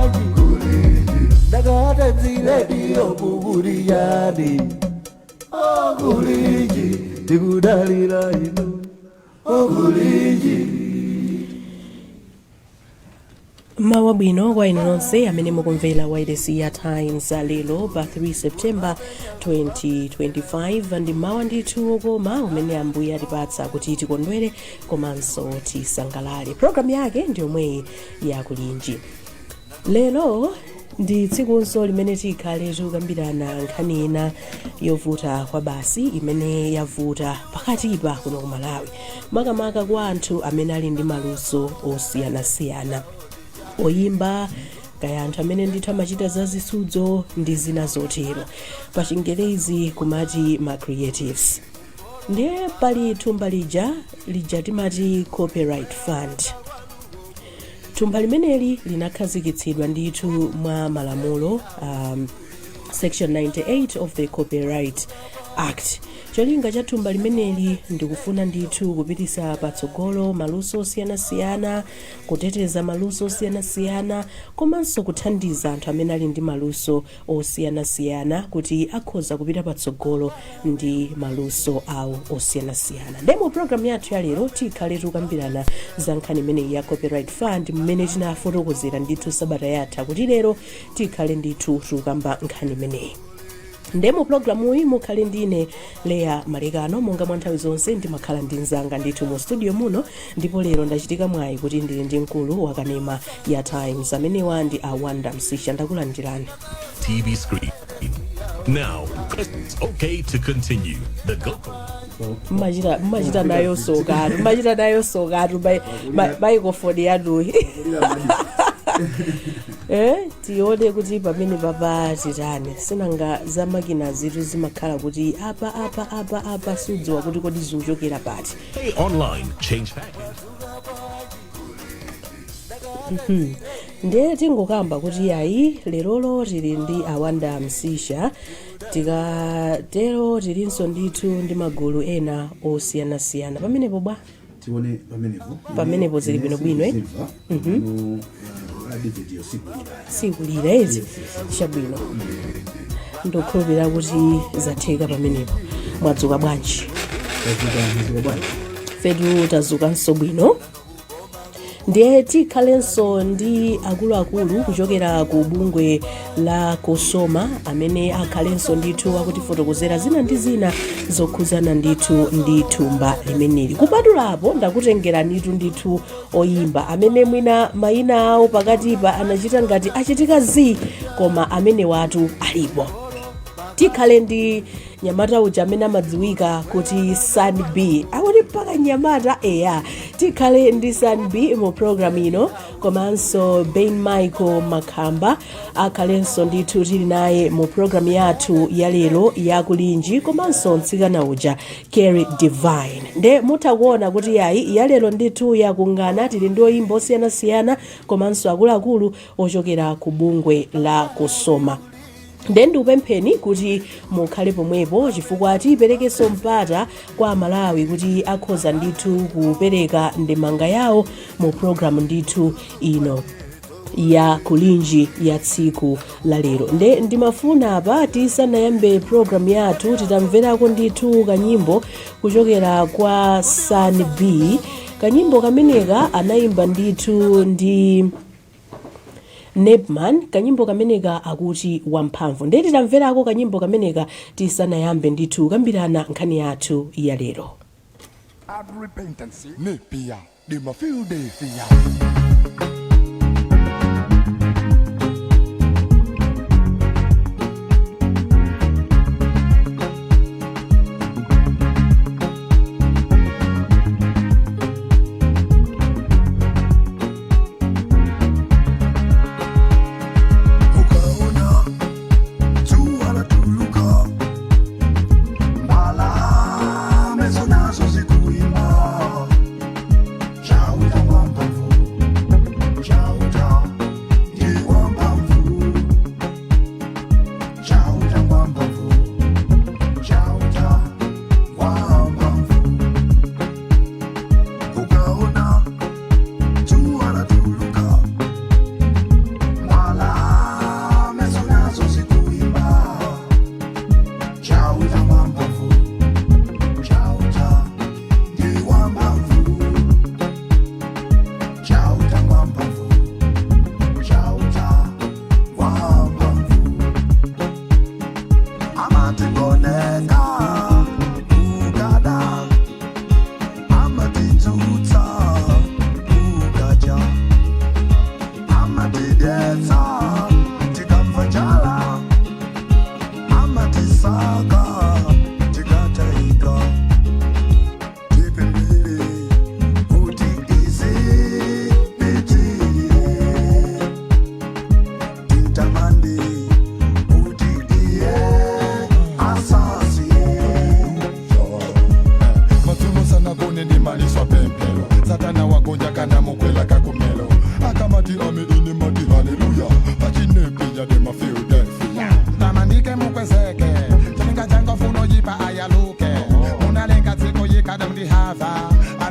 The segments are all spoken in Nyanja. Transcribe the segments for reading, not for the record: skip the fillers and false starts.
bwanji? Ndakata dzirediyo mukuti chani? Okulinji, tikudalira inu, okulinji. Mawa bwino kwa inu nonse amene mukumvera wailesi ya Times lero pa 3 September 2025. Ndi mawa ndithu okoma umene Ambuye atipatsa kuti tikondwere komanso tisangalale. Programu yake ndi yomweyi yakulinji. Lero ndi tsikunso limene tikhale tikukambirana nkhani ina yovuta kwa basi imene yavuta pakatipa kuno ku Malawi, makamaka kwa anthu amene ali ndi maluso osiyanasiyana, oyimba kaya anthu amene ndithu amachita za zisudzo ndi zina zotero, pa Chingerezi kumati ma creatives. Ndiye pali thumba lija lija timati Copyright Fund. Thumba limeneli linakhazikitsidwa ndithu mwa malamulo, section 98 of the Copyright Act. Cholinga cha thumba limeneli ndikufuna ndithu kupitisa patsogolo maluso osiyanasiyana, kuteteza maluso osiyanasiyana, komanso kuthandiza anthu amene ali ndi maluso osiyanasiyana kuti akhoza kupita patsogolo ndi maluso awo osiyanasiyana. Ndiye mu programu yathu ya lero tikhale tikukambirana za nkhani imeneyi ya Copyright Fund, mmene tinafotokozera ndithu sabata yatha kuti lero tikhale ndithu tikukamba nkhani imeneyi. Ndiye mu programuyi mukhale ndine Leya Malekano. Monga mwa nthawi zonse, ndimakhala ndi mzanga ndithu mu studio muno, ndipo lero ndachitika mwayi kuti ndili ndi mkulu wa kanema ya Times. Amenewa ndi Awanda Msisha. Ndakulandirani. TV screen. Now, press OK to continue. The go. Mmachita nayo sokatu, mmachita nayo sokatu microphone yanuyi. Tione kuti pamene papa titani. Sinanga za makina zitu zimakhala kuti apa apa apa apa, sudziwa kuti kodi zikuchokera pati. Pay online. Change package. Ndiye tingokamba kuti yayi, lerolo tili ndi Awanda Msisha. Tikatero tilinso ndithu ndi magulu ena osiyanasiyana pamenepo bwa. Tione pamenepo. Pamenepo zili bwinobwino, eh? Zimva adivediyo sikulira. Sikulira ezi. Chabwino, ndikukhulupirira kuti zatheka pamenepo. Mwadzuka bwanji? Tazuka bwanji? Fetu tazukanso bwino. Ndiye tikhalenso ndi akuluakulu kuchokera ku bungwe la Kosoma amene akhalenso ndithu akutifotokozera zina ndi zina zokhuzana ndithu ndi thumba limeneli. Kupatulapo, ndakutengeranitu ndithu oyimba amene mwina mayina awo pakatipa anachita ngati achitika zi, koma amene watu alipo. Tikhale ndi nyamata uja amene amadziwika kuti San B, akuti mpaka nyamata eya. Tikhale ndi San B mu program ino, komanso Ben Michael Makhamba akhalenso ndithu tili naye mu program yathu ya lero yakulinji, komanso mtsikana uja Kerry Divine. Nde mutha kuona kuti yayi, ya lero ndithu yakungana. Tili ndi oyimba osiyanasiyana komanso akuluakulu ochokera ku bungwe la Kosoma. Nde ndikupempheni kuti mukhale pomwepo, chifukwa tiyiperekenso mpata kwa Amalawi kuti akhoza ndithu kupereka ndemanga yawo mu programu ndithu ino ya Kulinji ya tsiku la lero. Nde ndimafuna apa tisanayambe programu yathu titamverako ndithu kanyimbo kuchokera kwa San B. Kanyimbo kameneka anayimba ndithu ndi Nepman. Kanyimbo kameneka akuti Wamphamvu. Ndiye titamverako kanyimbo kameneka tisanayambe ndithu kukambirana nkhani yathu ya lero. Add repentance, Nepia, they ma feel they fear. Ukaona dzuwa latuluka, mbalame nazo zikuimba, Chauta wamphamvu.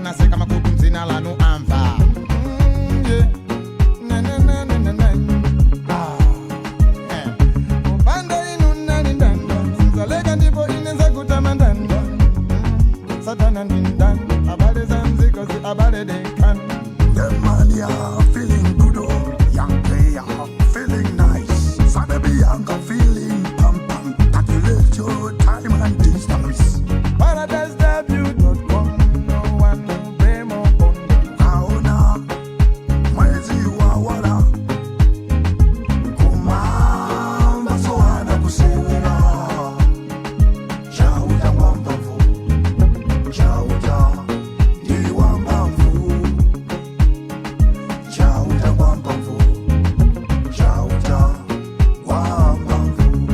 Anaseka makutu mzina lanu amva. Yeah. Na, na, na, na, na, na. Ah. Eh. Upande inu nani ndani sinzaleka ndipo inenza kutama ndani. Satana ndi ndani abale za mziko zi abale dekan. The man ya feeling good, oh. Young player feeling nice. Sanabi younger feeling pam pam. Calculate your time and distance. ParadiseW.com. No one will blame upon you. Kaona mwezi wa wala kumamba soana kusewera chauta mwambamvu chauta ndi wambamvu chauta mwambamvu chauta wambamvu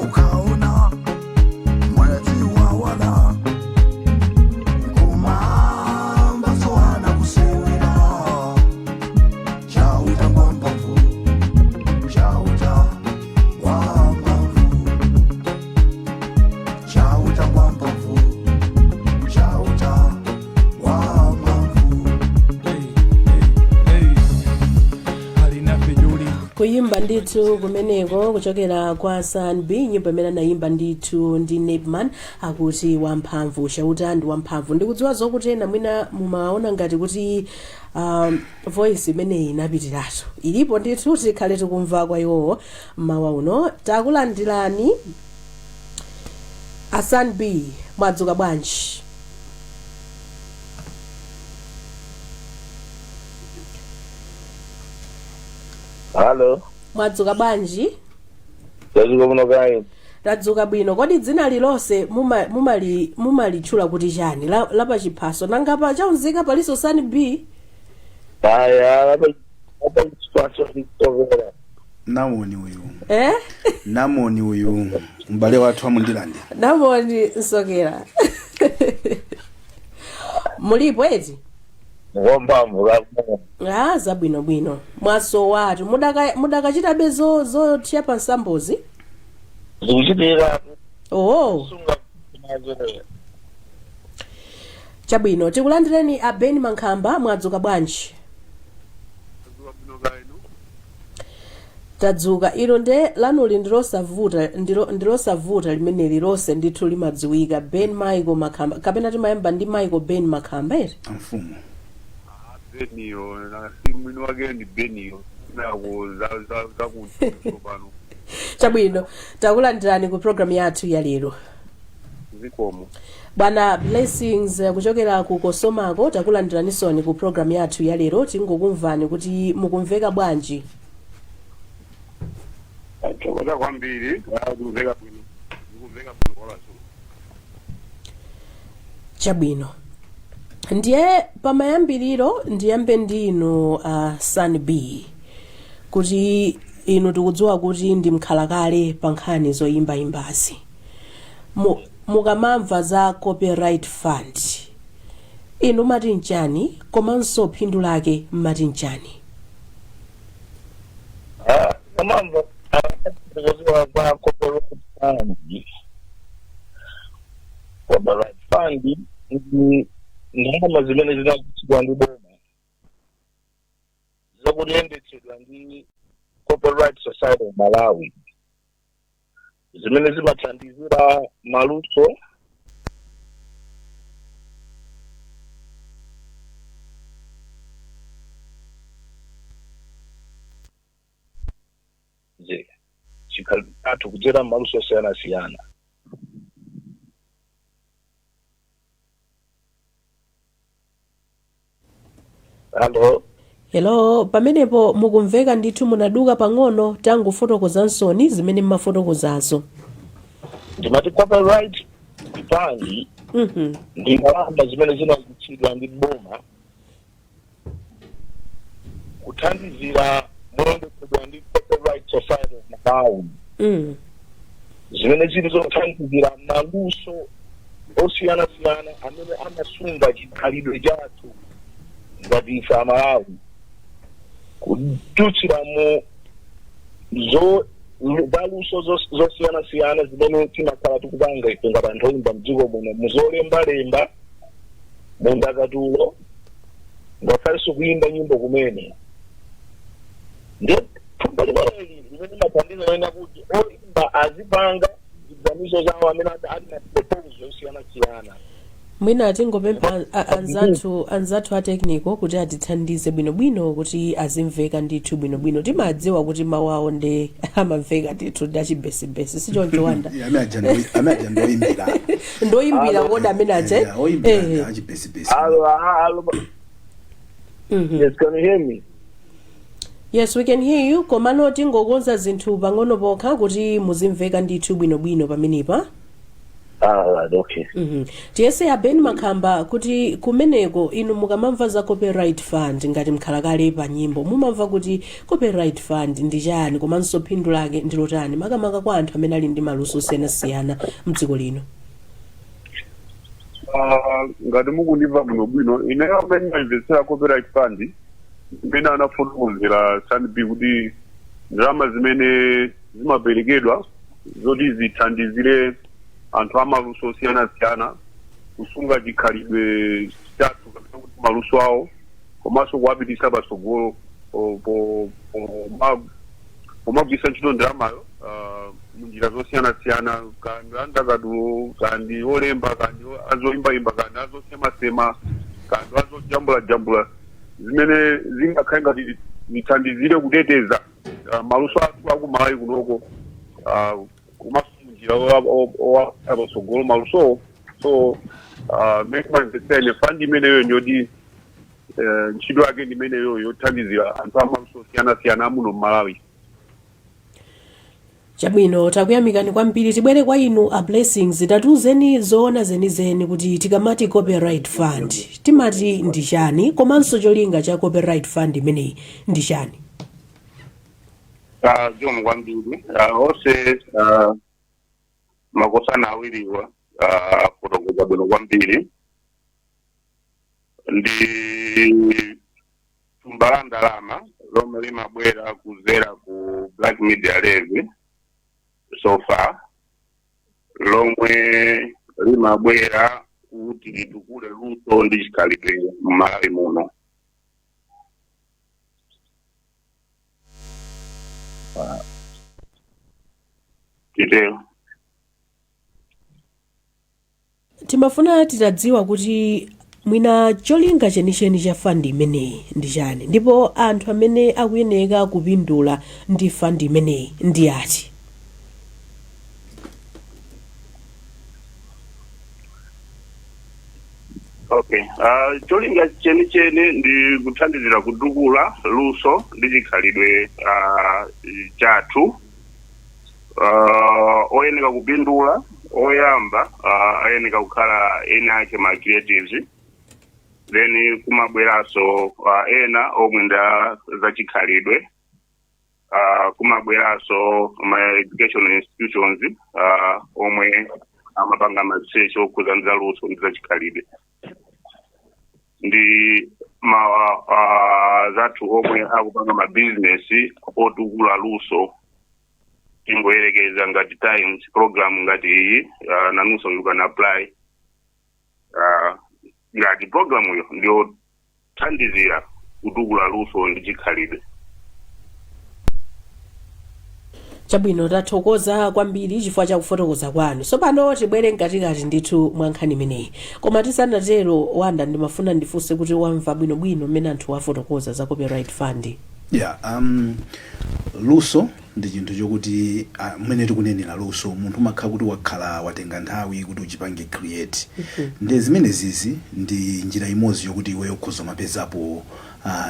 ukaona mwezi wa wala kumamba soana kusewera chauta mwambamvu chauta wambamvu chauta mwambamvu chauta wambamvu. Kuyimba ndithu kumeneko kuchokera kwa San B, nyimbo imene anayimba ndithu ndi Nepman, akuti wamphamvu, Chauta ndi wamphamvu. Ndikudziwa zokuti ena mwina mumaona ngati kuti voice imeneyi inapitiratu, ilipo ndithu, tikhale tikumva kwa iwowo mmawa uno. Takulandirani a San B, mwadzuka bwanji? Halo, Mwadzuka bwanji? Tadzuka muno kayi. Tadzuka bwino. Kodi dzina lilonse mumalitchula kuti chani lapachiphaso? Nangapa chaunzika paliso San B? Aya, apa apa chiphaso nditovera. Namoni uyu. Eh? Namoni uyu, m'bale wathu amundilande. Namoni Nsokera, mulipo eti? Ngomphamvu kakuno. Ah, zabwinobwino. Mwasowatu, mudakachitabe zothiya pa nsambozi? Zikuchitika. Oh. Sunga nazo. Chabwino, tikulandireni a Ben Mankhamba, mwadzuka bwanji? Tadzuka. Ilo nde lanuli ndilosavuta, ndilosavuta limeneli lonse ndithu limadziwika, Ben Michael Makhamba, kapena timayamba ndi Michael Ben Makhamba ere? Amfumu. Beniyo na mwini wake ndi Beniyo nako zakuti pano. Chabwino, takulandirani ku programu yathu ya lero. Zikomo. Bwana Blessings kuchokera ku Kosomako, takulandiranisoni ku programu yathu ya lero. Tingokumvani kuti mukumveka bwanji. Thokoza kwambiri, ndikumveka bwino, ndikumveka bwino kwalaso. Chabwino, ndiye pamayambiriro ndiyambe ndi inu San B, kuti inu tikudziwa kuti ndi mkhalakale pa nkhani zoyimbayimbazi. Mukamamva za copyright fund inu mati nchani, komanso phindu lake mmati nchani? Ah, amamva kuziwa kwa copyright fund. Copyright fund ndi ndalama zimene zinakutsidwa ndi boma zakuyendetsedwa ndi Copyright Society of Malawi, zimene zimathandizira maluso chikhalidwe chathu kudzera m'maluso osiyanasiyana. Halo? Hello, pamenepo mukumveka ndithu, munaduka pang'ono, tangofotokozansoni zimene mmafotokozazo. Ndimati copyright fund ndi ndalama zimene zinagutsidwa ndi boma kuthandizira moyendetsedwa ndi Copyright Society of Malawi, zimene zili zothandizira maluso osiyanasiyana amene amasunga chikhalidwe chathu ngati ife Amalawi kudutsira mu zo zaluso zosiyanasiyana zimene timakhala tikupanga ife ngati anthu oyimba mdziko muno, muzolembalemba. Mundakatulo, ngakhalenso kuyimba nyimbo kumene. Ndiye thumba limeneli limene limathandiza kunena kuti oyimba azipanga ziganizo zawo amene ali na proposal osiyanasiyana. Mwina tingopempha anzathu a technical kuti atithandize bwinobwino kuti azimveka ndithu bwinobwino. Timadziwa kuti mawu awo ndi amamveka ndithu ndi achibesibesi, sichoncho, Wanda? Yeah, amene aja ndoyimbira. Ndoyimbira kodi amene aja? Yeah, oyimbira ndi achibesibesi. Hello, hello. Yes, can you hear me? Yes, we can hear you, komano tingokonza zinthu pang'ono pokha kuti muzimveka ndithu bwinobwino pamenepa. Alright, okay. Tiyese a Ben Makhamba kuti kumeneko inu mukamamva za copyright fund, ngati mkhalakale pa nyimbo, mumamva kuti copyright fund ndi chani, komanso phindu lake ndi lotani, makamaka kwa anthu amene ali ndi maluso osiyanasiyana mdziko lino? Ah, ngati mukundimva bwinobwino, ineyo amene ndimamvetsera copyright fund, imene anafotokozera Sanbi, kuti ndalama zimene zimaperekedwa zoti zithandizire anthu amaluso osiyanasiyana kusunga chikhalidwe chathu kapena kuti maluso awo, komanso kuwapititsa patsogolo pomagwiritsa ntchito ndalamayo munjira zosiyanasiyana, kandi andakatulo, kandi olemba, kandi azoyimbayimba, kandi azosemasema, kandi azojambulajambula, zimene zingakhale ngati zithandizire kuteteza maluso athu akumalawi kunoko, komanso munjira owapitsa patsogolo malusowo. So mmene ndimamvetsera ine fund imeneyo ndiyoti ntchito yake ndi imeneyo, yothandizira anthu amaluso osiyanasiyana amuno mmalawi. Chabwino, takuyamikani kwambiri. Tibwere kwa inu a Blessings. Tatiuzeni zoona zenizeni kuti tikamati copyright fund timati ndi chani, komanso cholinga cha copyright fund imeneyi ndi chani? Zikomo kwambiri. Onse makosana awiriwa afotokoza bwino kwambiri. Ndi thumba la ndalama lomwe limabwera kuzera ku Black Media Levy so far, lomwe limabwera kuti litukule luso ndi chikhalidwe m'Malawi muno. Titero. Timafuna titadziwa kuti mwina cholinga chenicheni cha fund imeneyi ndi chani, ndipo anthu amene akuyeneka kupindula ndi fund imeneyi ndi ati? Okay, cholinga chenicheni ndi kuthandizira kutukula luso ndi chikhalidwe chathu. Oyeneka kupindula oyamba ayeneka kukhala ena ake ma creatives, then kumabweranso ena omwe nda zachikhalidwe, kumabweranso ma education institutions omwe amapanga ma research okhuza ndi zaluso ndi zachikhalidwe, ndi ma zathu omwe akupanga ma business otukula luso. Tingoyerekeza ngati Times program ngati iyi, nanunso you can apply ngati program yo ndiyothandizira kutukula luso ndi chikhalidwe. Chabwino, tathokoza kwambiri chifukwa cha kufotokoza kwanu. Tsopano tibwere mkatikati ndithu mwa nkhani imeneyi, koma tisanatero, Wanda, ndimafuna ndifunse kuti wamva bwinobwino mmene anthu afotokoza za copyright fund? Yeah, luso ndi chinthu chokuti mmene tikunenera luso, munthu umakhala kuti wakhala watenga nthawi kuti uchipange create. Ndi zimene zizi ndi njira imodzi yokuti iweyo ukhoza mapezapo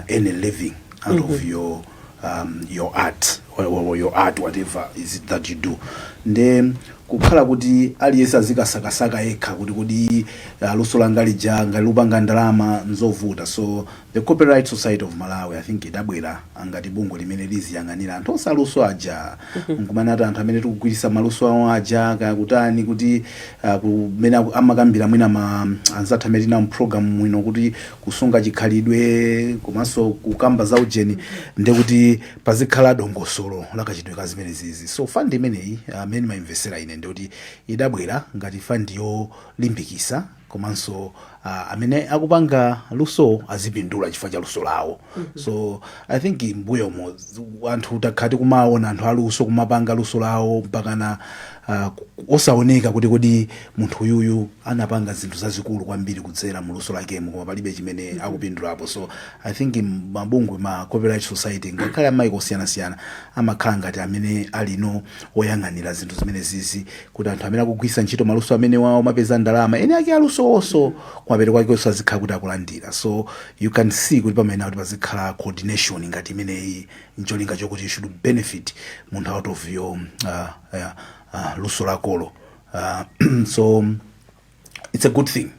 earn a living out of your art or your art, whatever is it that you do. Nde kukhala kuti aliyense azikasakasaka yekha kuti kodi luso langa lija ngati lupanga ndalama, nzovuta. So the Copyright Society of Malawi, I think, idabwera ngati bungwe limene liziyang'anira anthu osaluso aja, nkumanati anthu amene tikugwiritsa maluso awo aja kaya kutani, kuti kumene amakambira mwina ma anzathu amene tinawo program mwino, kuti kusunga chikhalidwe komanso kukamba za ujeni, ndekuti pazikhala dongosolo lakachitidwe ka zimene zizi. So fund imeneyi, amene mayimvesera ine, ndikuti idabwera ngati fund yolimbikisa Komanso amene akupanga luso azipindula chifukwa cha luso lawo. So I think mbuyomo anthu takhala tikumaona anthu aluso kumapanga luso lawo mpakana osaoneka kuti kodi munthu uyuyu anapanga zinthu zazikulu kwambiri kudzera mu luso lakemo, koma palibe chimene akupindulapo. So I think mabungwe, ma copyright society, ngakhale amaiko osiyanasiyana, amakhala ngati amene alino oyang'anira zinthu zimene zizi, kuti anthu amene akugwisa ntchito maluso amene wawo mapeza ndalama, ene ake aluso onso kumapeto kwakenso azikhala kuti akulandira. So you can see kuti pamene kuti pazikhala coordination ngati imeneyi, ncholinga chokuti you should benefit munthu out of your luso lakolo. So it's a good thing.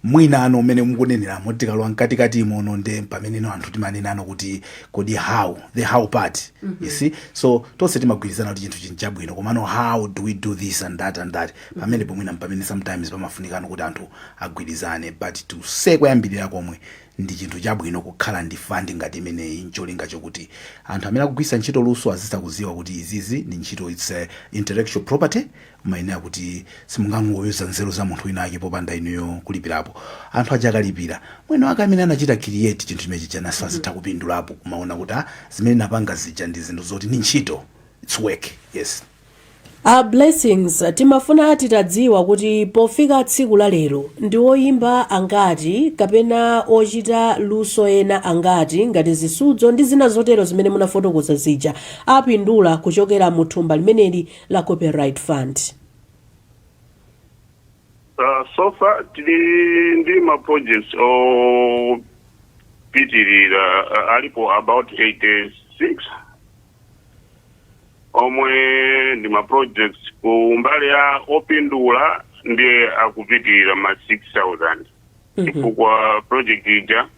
Mwina ano umene mukuneneramo, tikalowa mkatikati mono, nde pameneno anthu timanenano kuti kodi how, the how part, you see? So tonse timagwirizana kuti chinthu chinthu chabwino, komano how do we do this and that and that? Pamene pomwina pamene sometimes pamafunikano kuti anthu agwirizane. But to say koyambirira komwe, ndi chinthu chabwino kukhala ndi fund ngati imeneyi, ncholinga chokuti anthu amene akugwisa ntchito luso azitha kuziwa kuti izizi ndi ntchito, it's a intellectual property. Umayenera kuti simungangoyuza nzeru za munthu wina ake popanda inuyo kulipirapo. Anthu aja akalipira, mwene wake amene anachita create chinthu chimenechi chanaso azitha kupindulapo, kumaona kuti ah, zimene napanga zija ndi zinthu zoti ni ntchito, it's work, yes. A Blessings, timafuna titadziwa kuti pofika tsiku la lero ndi oyimba angati kapena ochita luso ena angati, ngati zisudzo ndi zina zotero zimene munafotokoza zija, apindula kuchokera mu thumba limeneli la Copyright Fund? So far tili ndi ma projects opitirira, alipo about 86 omwe ndi ma projects. Ku mbali ya opindula ndiye akupitirira ma 6000, chifukwa project ija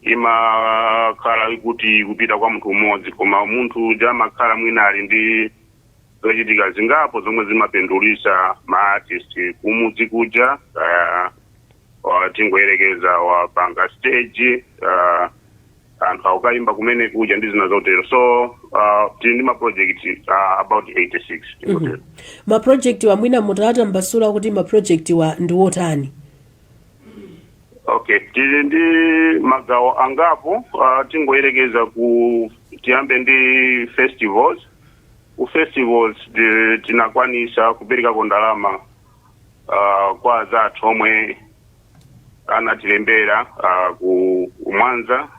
imakhala ikuti kupita kwa munthu umodzi, koma munthu uja amakhala mwina ali ndi zochitika zingapo zomwe zimapindulisa ma artist kumudzi kuja. Tingoyerekeza wapanga stage, anthu akukayimba kumene kuja ndi zina zotero. So tili ndi ma project about 86, tingotero. Ma project wa mwina mutatambasula kuti ma project wa ndi wotani? Okay, tili ndi magawo angapo. Tingoyerekeza ku tiyambe ndi festivals. Ku festivals tinakwanisa kuperekako ndalama kwa azathu omwe anatilembera ku Mwanza.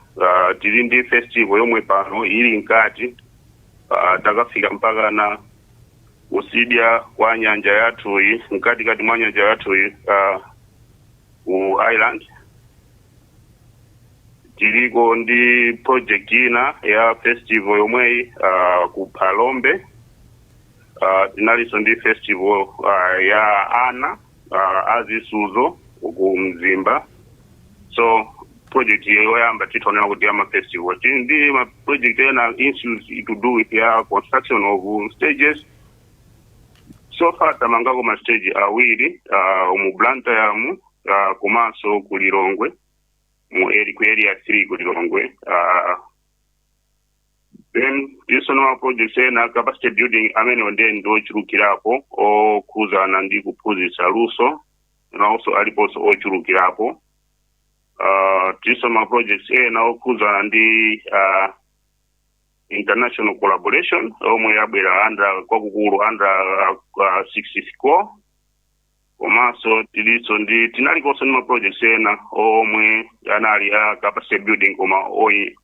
Tili ndi festival yomwe pano ili mkati, takafika mpaka na kusidya kwa nyanja yathuyi, mkatikati mwa nyanja yathuyi, ku island. Tiliko ndi project ina ya festival yomweyi ku Phalombe. Tinalinso ndi festival ya ana azisudzo ku Mzimba. So project yoyamba titaonera kuti ama festival. Tili ndi ma project ena, issues to do with ya construction of stages. So far tamangako ma stage awiri mu Blantyre komanso ku Lilongwe, mu area, ku Area 3 ku Lilongwe. Then tilinso ma projects ena capacity building amene ndiye ndiochulukirapo, okhuzana ndi kuphunzitsa luso, nawonso aliponso ochulukirapo. Tilinso ma projects ena okhuzana ndi international collaboration omwe yabwera under, kwakukulu under 64 call. Komanso tilinso ndi, tinalikonso ndi ma projects ena omwe anali a capacity building koma oyi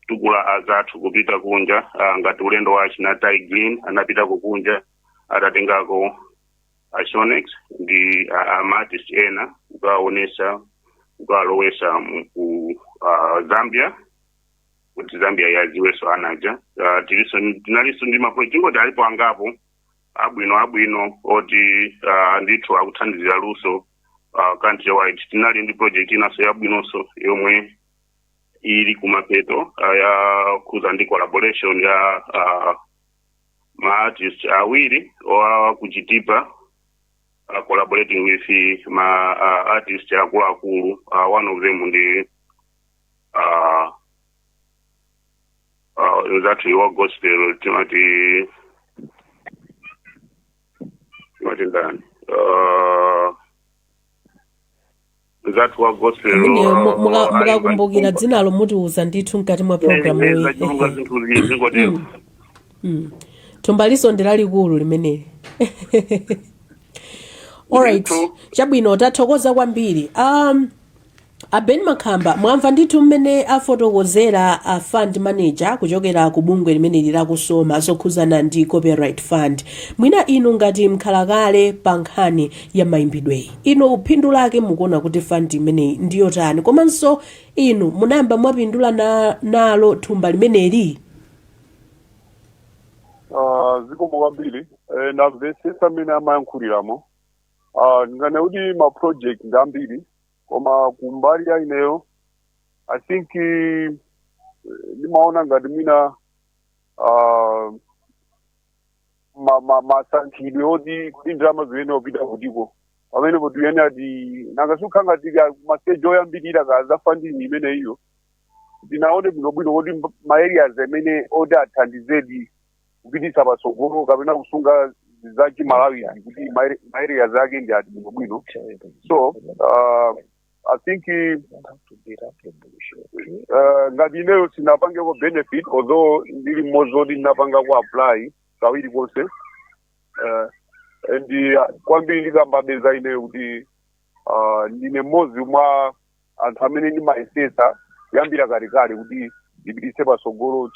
tukula azathu kupita kunja, ngati ulendo wa china Tay Grin anapitako kunja atatengako Ashonex ndi ama artist ena kukaonesa, kukalowesa ku Zambia kuti Zambia yaziwenso anaja. Tiliso, tinalinso ndi ma project, tingoti alipo angapo abwino abwino oti ndithu akuthandizira luso country wide. Tinali ndi project inanso yabwinonso yomwe ili kumapeto, ya kuza ndi collaboration ya ma artist awiri wa kuchitipa, collaborating with ma artist akuluakulu. One of them ndi zathu wa gospel, timati ndani? Mzathu wa gospel. Ameneyo mukakumbukira dzinalo mutiuza ndithu mkati mwa programu iyi. Zachulunga zinthu zingotero. Thumbaliso ndi lalikulu limeneli. Alright. Ndithu. Chabwino, tathokoza kwambiri. A Ben Makhamba, mwamva ndithu mmene afotokozera a fund manager kuchokera ku bungwe limeneli lakusoma zokhuzana ndi copyright fund. Mwina inu ngati mkhalakale pa nkhani ya mayimbidweyi, inu phindu lake mukuona kuti fund imeneyi ndiyotani? Komanso inu munayamba mwapindula nalo thumba limeneli? Zikomo kwambiri. Ndamvetsetsa mmene amayankhuliramo. Ndingane kuti ma project ndi ambiri, koma kumbali ya ineyo, I think ndimaona ngati mwina masankhidwe oti kuti ndalama zimene opita kutiko pamenepo tiyene ati nanga ngati ma stage oyambirira ka za funding imene iyo tinaone bwinobwino kuti ma areas amene oti athandizedi kupititsa patsogolo kapena kusunga za Chimalawi, kuti ma areas ake ndi ati bwinobwino. So I think ngati ineyo sinapangeko benefit, although ndili mmodzi oti ndinapangako apply kawiri konse. And kwambiri ndikambabeza ineyo kuti ndine mmodzi mwa anthu amene ndimayesesa kuyambira kalekale kuti ndipititse patsogolo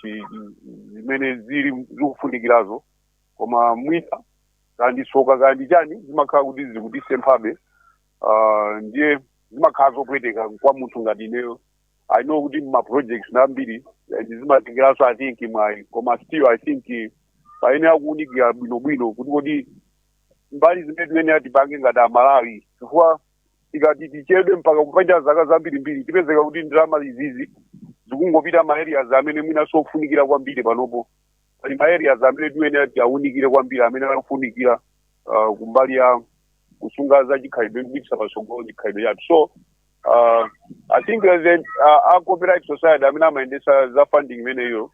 zimene zili zikufunikirazo, koma mwina kandi soka kandi chani zimakhala kuti zikutisemphabe. Ndiye zimakhala zopweteka kwa munthu ngati ineyo. I know kuti ma projects ambiri zimatengeranso, I think, mwayi, koma still I think payenera kuwunikira bwinobwino kuti kodi mbali zimene tiyenera tipange ngati Amalawi, chifukwa tikati tichedwe mpaka kupita zaka zambirimbiri, tipezeka kuti ndalama izizi zikungopita ma areas amene mwina sofunikira kwambiri. Panopo pali ma areas amene tiyenera tiawunikire kwambiri, amene akufunikira kumbali ya kusunga za chikhalidwe, kupititsa patsogolo chikhalidwe chathu. So I think then a Copyright Society amene amayendesa za funding imeneyo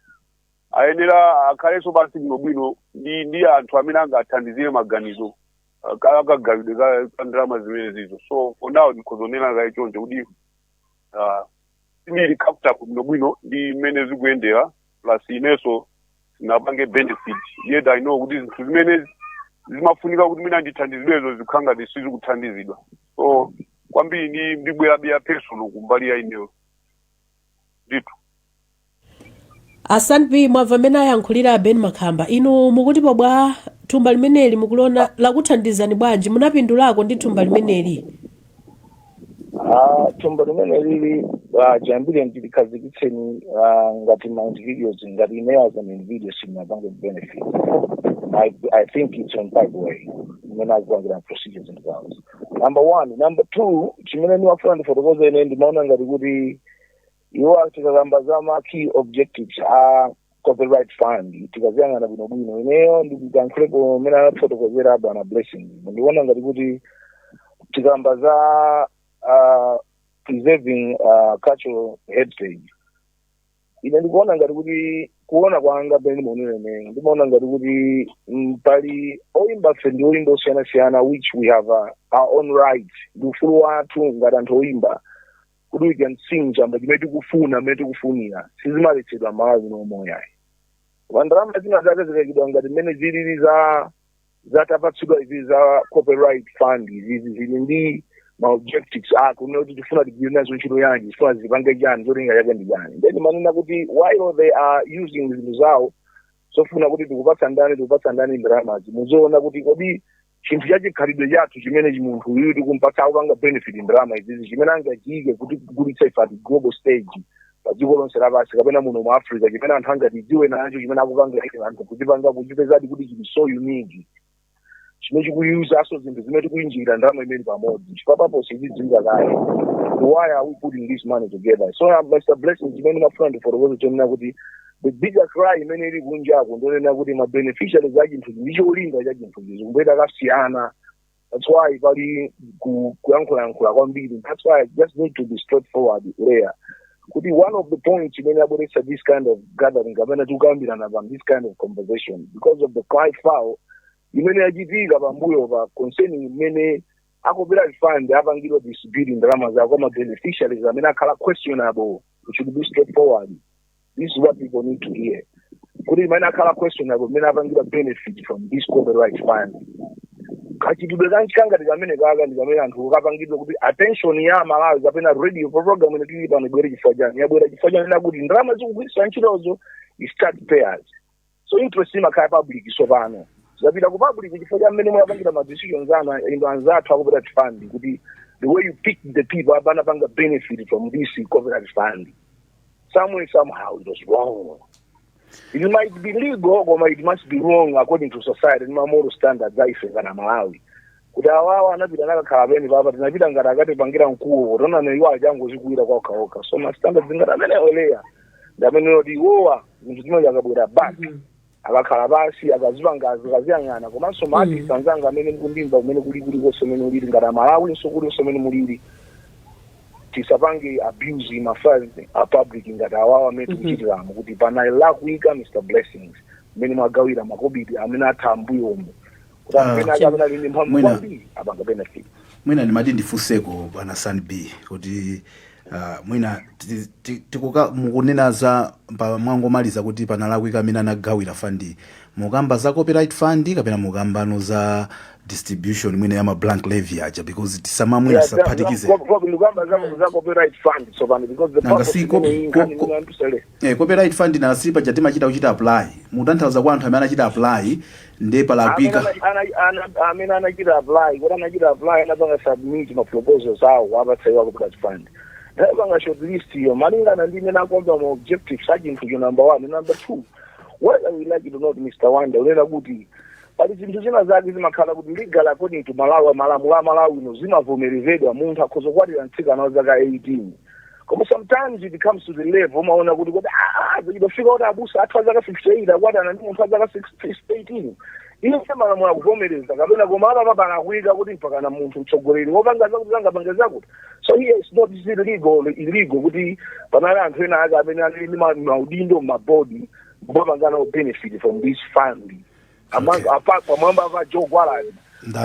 ayenera akhalenso pansi bwinobwino ndi anthu amene angathandizire maganizo akagawidwe ka ndalama zimene zizo. So for now ndikhozonena kaye choncho kuti sindili comfortable bwinobwino ndi mmene zikuyendera, plus inenso sinapange benefit, yet I know kuti zinthu zimene zimafunika kuti mina ndithandizidwezo zikukhala ngati sizikuthandizidwa. So kwambiri ndi ndibwerabe ya personal kumbali ya ineyo ndithu. Asanpi, mwamva mmene ayankhulira a Ben Makhamba. Inu mukuti pobwa thumba limeneli mukuliona lakuthandizani bwanji? Munapindulako ndi thumba limeneli? Ah, thumba limene lili chiyambire ndilikhazikitseni ngati ma individuals, ngati ine as an individual sinapange benefit. I think it's on pathway imene akupangira procedures and zawo, number one. Number two, chimene ndimafuna ndifotokoze, ine ndimaona ngati kuti iwo tikakamba za ma key objectives a copyright fund, tikaziyang'ana bwinobwino, ineyo ndikukankhulepo mmene anafotokozera bwana Blessing, ndikuona ngati kuti tikamba za preserving cultural heritage, ine ndikuona ngati kuti, kuona kwanga pene ndimaonera ine, ndimaona ngati kuti pali oyimba fe ndi oyimba osiyanasiyana, which we have our own rights, ndi ufulu wathu ngati anthu oyimba kuti we can sing chamba chimene tikufuna mmene tikufunira. Sizimaletsedwa Malawi muno moyayi. Koma ndalama zina zake zikayikidwa ngati mmene zilili za zatapatsidwa izi za copyright fund, izizi zili ndi ma objectives ake kunena kuti tifuna tigwire nazo ntchito yanji, tifuna zipange chani, cholinga chake ndi chani. Then manena kuti while they are using zinthu zawo zofuna kuti tikupatsa ndani, tikupatsa ndani ndalamazi, muzoona kuti kodi chinthu chachikhalidwe chathu chimene munthu uyu tikumpatsa akupanga benefit ndalama izizi, chimene angachiyike kuti kugulitsa ife at global stage pa dziko lonse lapansi kapena muno mu Africa, chimene anthu angatidziwe nacho, chimene akupanga ife anthu kuchipanga kuchipezadi kuti chili so unique, chimene chikuyuzaso zinthu zimene tikuyinjira ndalama imene pamodzi, chifukwa papo sizidziwika kale, why are we putting this money together? So Mr Blessing, chimene ndimafuna ndifotokoze chonena kuti the bigger cry imene ili kunjaku ndonena kuti ma beneficiaries a chinthuchi ndi cholinga cha chinthuchi zikubwera kasiyana. That's why pali kuyankhulayankhula kwambiri. That's why I just need to be straightforward there kuti one of the points imene abweretsa this kind of gathering kapena tikukambirana pa this kind of conversation, because of the cry foul imene yachitika pambuyo pa concerning imene A copyright fund apangidwa distribute ndalama zawo kwa ma beneficiaries amene akhala questionable. It should be straightforward. This is what people need to hear, kuti imene akhala questionable imene apangidwa benefit from this copyright fund, kachitidwe kanchikangati kamene kaka ndi kamene anthu kapangidwe kuti attention ya Malawi kapena radio program ine tili pano ibwere. Chifukwa chani yabwera? Chifukwa chani kuti ndalama zikugwiritsa ntchitozo is taxpayers, so interest imakhala public. So pano zapita ku public chifukwa cha mmene munapangira ma decisions anu, ino anzathu a copyright fund, kuti the way you pick the people abanapanga benefit from this copyright fund, somewhere, somehow it was wrong. It might be legal, koma it must be wrong according to society ndi moral standards aife ngana Malawi, kuti awawa anapita nakakhala pene papa tinapita ngati akatipangira mkuwo, tonana iwo achangozikwira kwakhaokha. So ma standards ngati amene oleya ndi amene oti iwowa zinthu zimene akabwera back, akakhala pasi, akazipanga, akaziyang'ana. Komanso ma artist anzanga amene mukundimva kumene kuli kulikonse mene ulili, ngati Amalawinso kulinso mene mulili, tisapange abuse ma funds a public ngati awawa amene tikuchitiramo, kuti panalakwika, Mr Blessings, mmene mwagawira makobidi amene atha ambuyomo, kuti amene ake amene ali ndi mphamvu kwambiri apanga benefit. Mwina ndimati ndifunseko bwana San B kuti mwina mukunena za mwangomaliza kuti panalakwika amene anagawira fund, mukamba za copyright fund kapena mukambano za distribution mwina ya ma blank levy aja? Because tisama mwina tisaphatikize. Ndikamba za copyright fund tsopano, because the Nanga purpose si imene nkhani imene antusele. Copyright fund nasi paja timachita kuchita apply. Mutanthauza kwa anthu amene anachita apply ndiye palakwika? Amene anachita apply, kuti anachita apply, anapanga submit ma proposals awo, apatsa copyright fund, ndapanga shortlist iyo malingana ndi imene akomba ma objectives a chinthucho, number one. Number two, whether we like it or not, Mr Wanda, unena kuti pali zinthu zina zake zimakhala kuti legal, according to Malawi, malamulo a Malawi ino, zimavomerezedwa munthu akhoza kukwatira mtsikana wa zaka 18. Koma sometimes it comes to the level umaona kuti zidafika kuti abusa athu azaka 58 akwatana ndi munthu azaka 18. Iye malamulo akuvomereza kapena, koma apa palakwika kuti mpakana munthu mtsogoleri wopanga zakuti zangapanga zakuti. So here it's not illegal, illegal kuti panali anthu ena ake amene ali ndi maudindo mabodi mopangana benefit from this fund. Among apart pamwamba pa Joe Gwaladi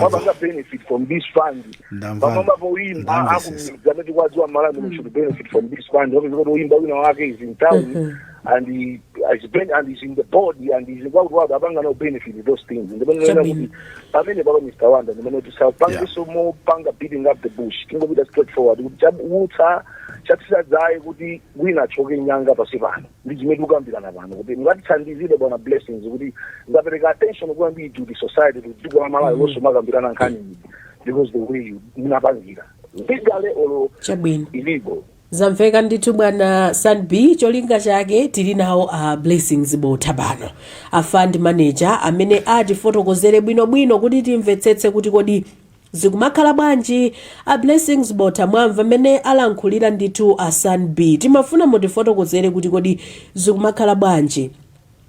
mapanga benefit from this fund, Ndamva. pamwamba poimba Ndamvesesa. akumidzi amene tikwadziwa Malawi should benefit from this fund. Wapeza kuti uimba wina wake is in town and he is ben and is in the board and is kwakuti wadu apanga no benefit those things. Ndimene Chabwino. kuti pamene papa, Mr Wanda, ndimene kuti sapangenso mopanga beating up the bush, tingopita straight forward kuti chabutsa chatsisadzaye kuti wina achoke nyanga pasi pano. Ndi chimene tikukambirana pano, kuti ngatithandizire bwana Blessings kuti ngapereka attention kwambiri to the society, to dziko la Malawi lonse makambirana nkhani iyi, because the way you munapangira, legally or Chabwino. illegal. Zamveka ndithu, bwana Sanb. Cholinga chake tili nawo a Blessings Botha pano, a fund manager, amene atifotokozere bwinobwino kuti timvetsetse kuti kodi zikumakhala bwanji. A Blessings Botha, mwamva mmene alankhulira ndithu a Sanb. Timafuna mutifotokozere kuti kodi zikumakhala bwanji,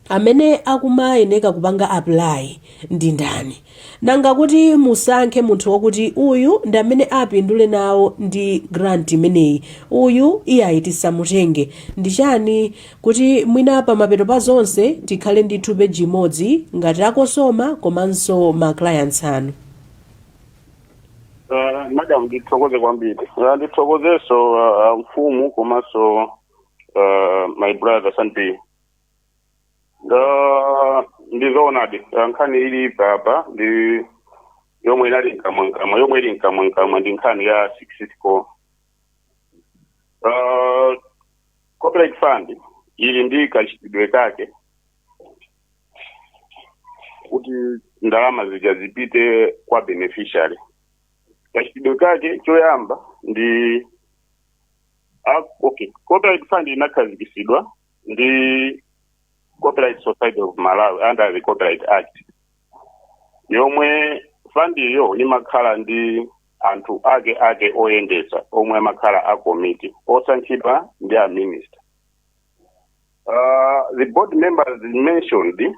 amene akumayeneka kupanga apply ndi ndani, nanga kuti musankhe munthu wakuti uyu ndi amene apindule nawo ndi grant imeneyi, uyu iyayi tisamutenge, ndi chani, kuti mwina pamapeto pa zonse tikhale ndithu peji imodzi ngati a COSOMA komanso ma clients anu. Madam, ndithokoze kwambiri. Ndithokozenso mfumu komanso my brother Sanpi. Ndizoonadi, nkhani ili papa ndi yomwe inali nkamwankamwa, yomwe ili nkamwankamwa, ndi nkhani ya 64. Copyright fund ili ndi kachitidwe kake kuti ndalama zija zipite kwa beneficiary. Kachitidwe kake choyamba ndi okay, copyright fund inakhazikitsidwa ndi Copyright Society of Malawi under the Copyright Act, yomwe fund iyo imakhala ndi anthu ake ake oyendetsa omwe amakhala a committee osankhidwa ndi a minister. The board members mentioned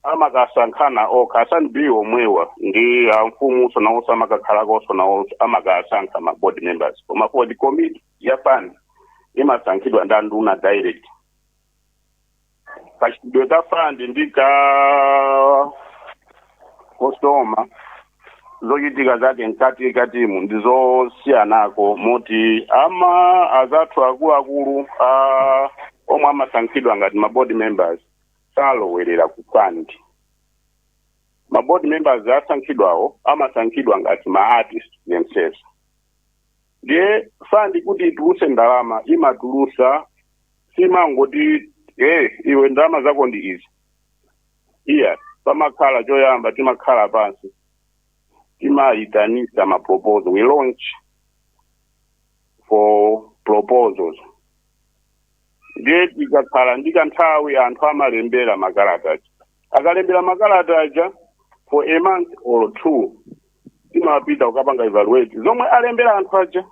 amakasankhana okha, asanbi omwewa ndi amfumu nawonso amakakhalako nawo amakasankha ma board members, koma for the committee ya fund imasankhidwa ndi anduna direct. Kachitidwe ka fund ndi ka COSOMA Zochitika zake mkati katimu ndizosiyanako, moti ama azathu akuluakulu omwe amasankhidwa ngati ma board members salowerera ku fund. Ma board members asankhidwawo amasankhidwa ngati ma artist themselves. Ndiye fund kuti ituluse ndalama, imatulusa, simangoti, "Hey, iwe, ndalama zako ndi izi." Iya, pamakhala choyamba timakhala pansi, timayitanisa ma proposal. We launch for proposals. Ndiye tikakhala ndi kanthawi, anthu amalembera makalata aja. Akalembera makalata aja, for a month or two timapita kukapanga evaluate zomwe alembera anthu aja.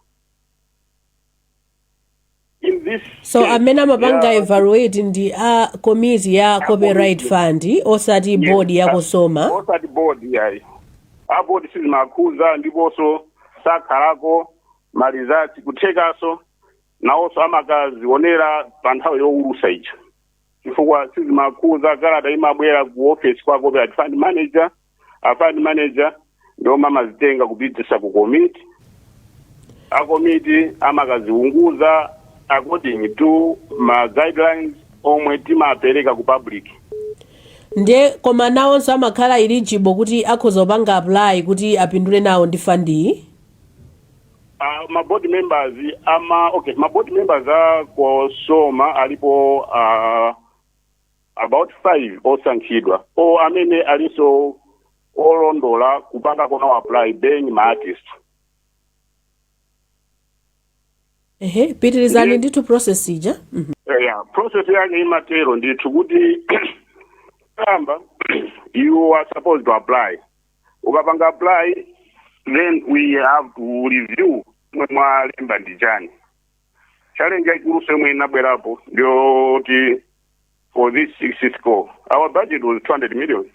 In this So case, amene amapanga evaluate ndi a committee ya copyright fund, osati board ya COSOMA? Osati board, yayi. A board sizimakhuza, ndiponso sakhalako. Ma results kuthekaso nawonso amakazionera pa nthawi yowulusa ija, chifukwa sizimakhuza. Kalata imabwera ku office kwa copyright fund manager. A fund manager ndiomwe amazitenga kupitisa ku committee. A committee amakaziunguza according to ma guidelines omwe timapereka ku public. Ndiye koma nawonso amakhala eligible kuti akhoza kupanga apply kuti apindule nawo ndi fund iyi? Ma board members ama, okay, ma board members a COSOMA alipo about five osankhidwa o amene alinso olondola kupanga konawo apply, being ma artist. Ehe, pitirizani ndithu process ija. Yeah, process yake imatero ndithu kuti kamba you are supposed to apply. Ukapanga apply, then we have to review mwe mwalemba ndi chani. Challenge yaikulu yomwe inabwerapo ndiyoti for this sixth call, our budget was 200 million.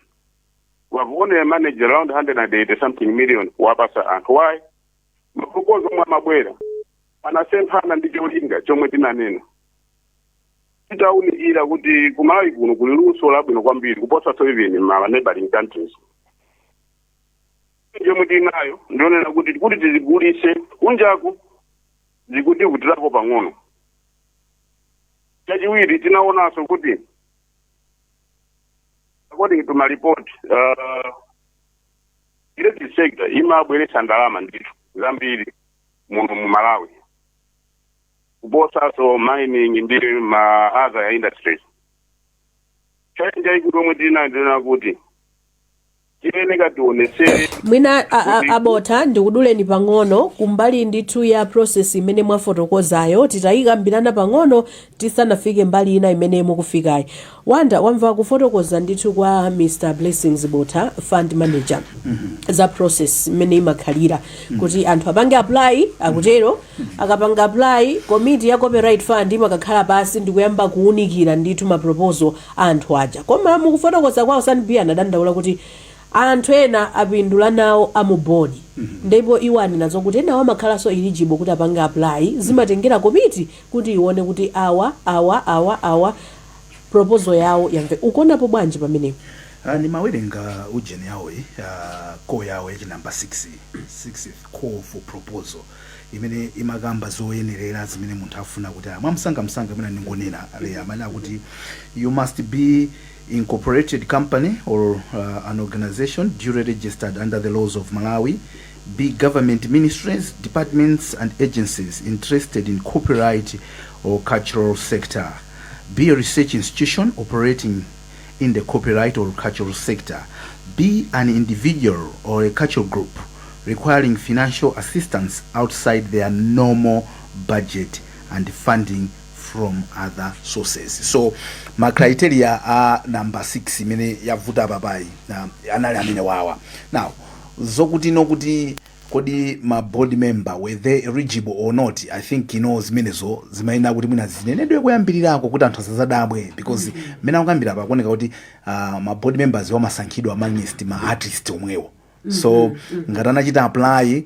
We have only managed around 180 something million kuwapasa anthu. Why? Ma proposal omwe amabwera anasemphana ndi cholinga chomwe tinanena. Titawunikira kuti kuMalawi kuno kuli luso labwino kwambiri kuposa even ma neighboring countries, yomwe tinayo ndionena kuti tizigulise kunjaku zikutivutirako pang'ono. Chachiwiri, tinaonanso kuti according to my report, creative sector imabweretsa ndalama ndithu zambiri muno mu Malawi kuposaso mining ndi ma other industries. Challenge yayikulu yomwe tinayo ndinena kuti tiyeneka tionesere Mwina abotha, ndikuduleni pang'ono kumbali ndithu ya process imene mwafotokozayo. Titayikambirana pang'ono tisanafike mbali ina imene mukufikayi. Wanda, wamva kufotokoza ndithu kwa Mr Blessings Botha, fund manager, za process imene imakhalira kuti anthu apange apply. Akutero, akapanga apply, komiti ya copyright fund imakakhala pasi ndikuyamba kuwunikira ndithu ma proposal a anthu aja. Koma mukufotokoza kwawo, Sanbi anadandaula kuti anthu ena apindula nawo amu board, ndipo iwo anena zokuti enawo amakhalanso eligible kuti apange apply. Zimatengera komiti kuti ione kuti awa, awa, awa, awa, proposal yawo yamve. Ukuonapo bwanji pamenepo? Nimawerenga ujeni yawoyi, call yawo yachi number 6, sixth call for proposal, imene imakamba zoyenerera zimene munthu afuna kuti mwamsangamsanga imene ndingonena ale amene akuti you must be incorporated company or an organization duly registered under the laws of Malawi, be government ministries, departments and agencies interested in copyright or cultural sector, be a research institution operating in the copyright or cultural sector, be an individual or a cultural group requiring financial assistance outside their normal budget and funding from other sources. So ma criteria a number 6 imene yavuta papayi anali amene wawa. Now, zokuti nokuti kodi ma board member, were they eligible or not, I think zimenezo zimayenera kuti mwina zinenedwe kuyambirirako kuti anthu asazadabwe, because mmene akuyambira pakuoneka kuti ma board members wamasankhidwa amongst ma artist omwewo. So ngati anachita apply,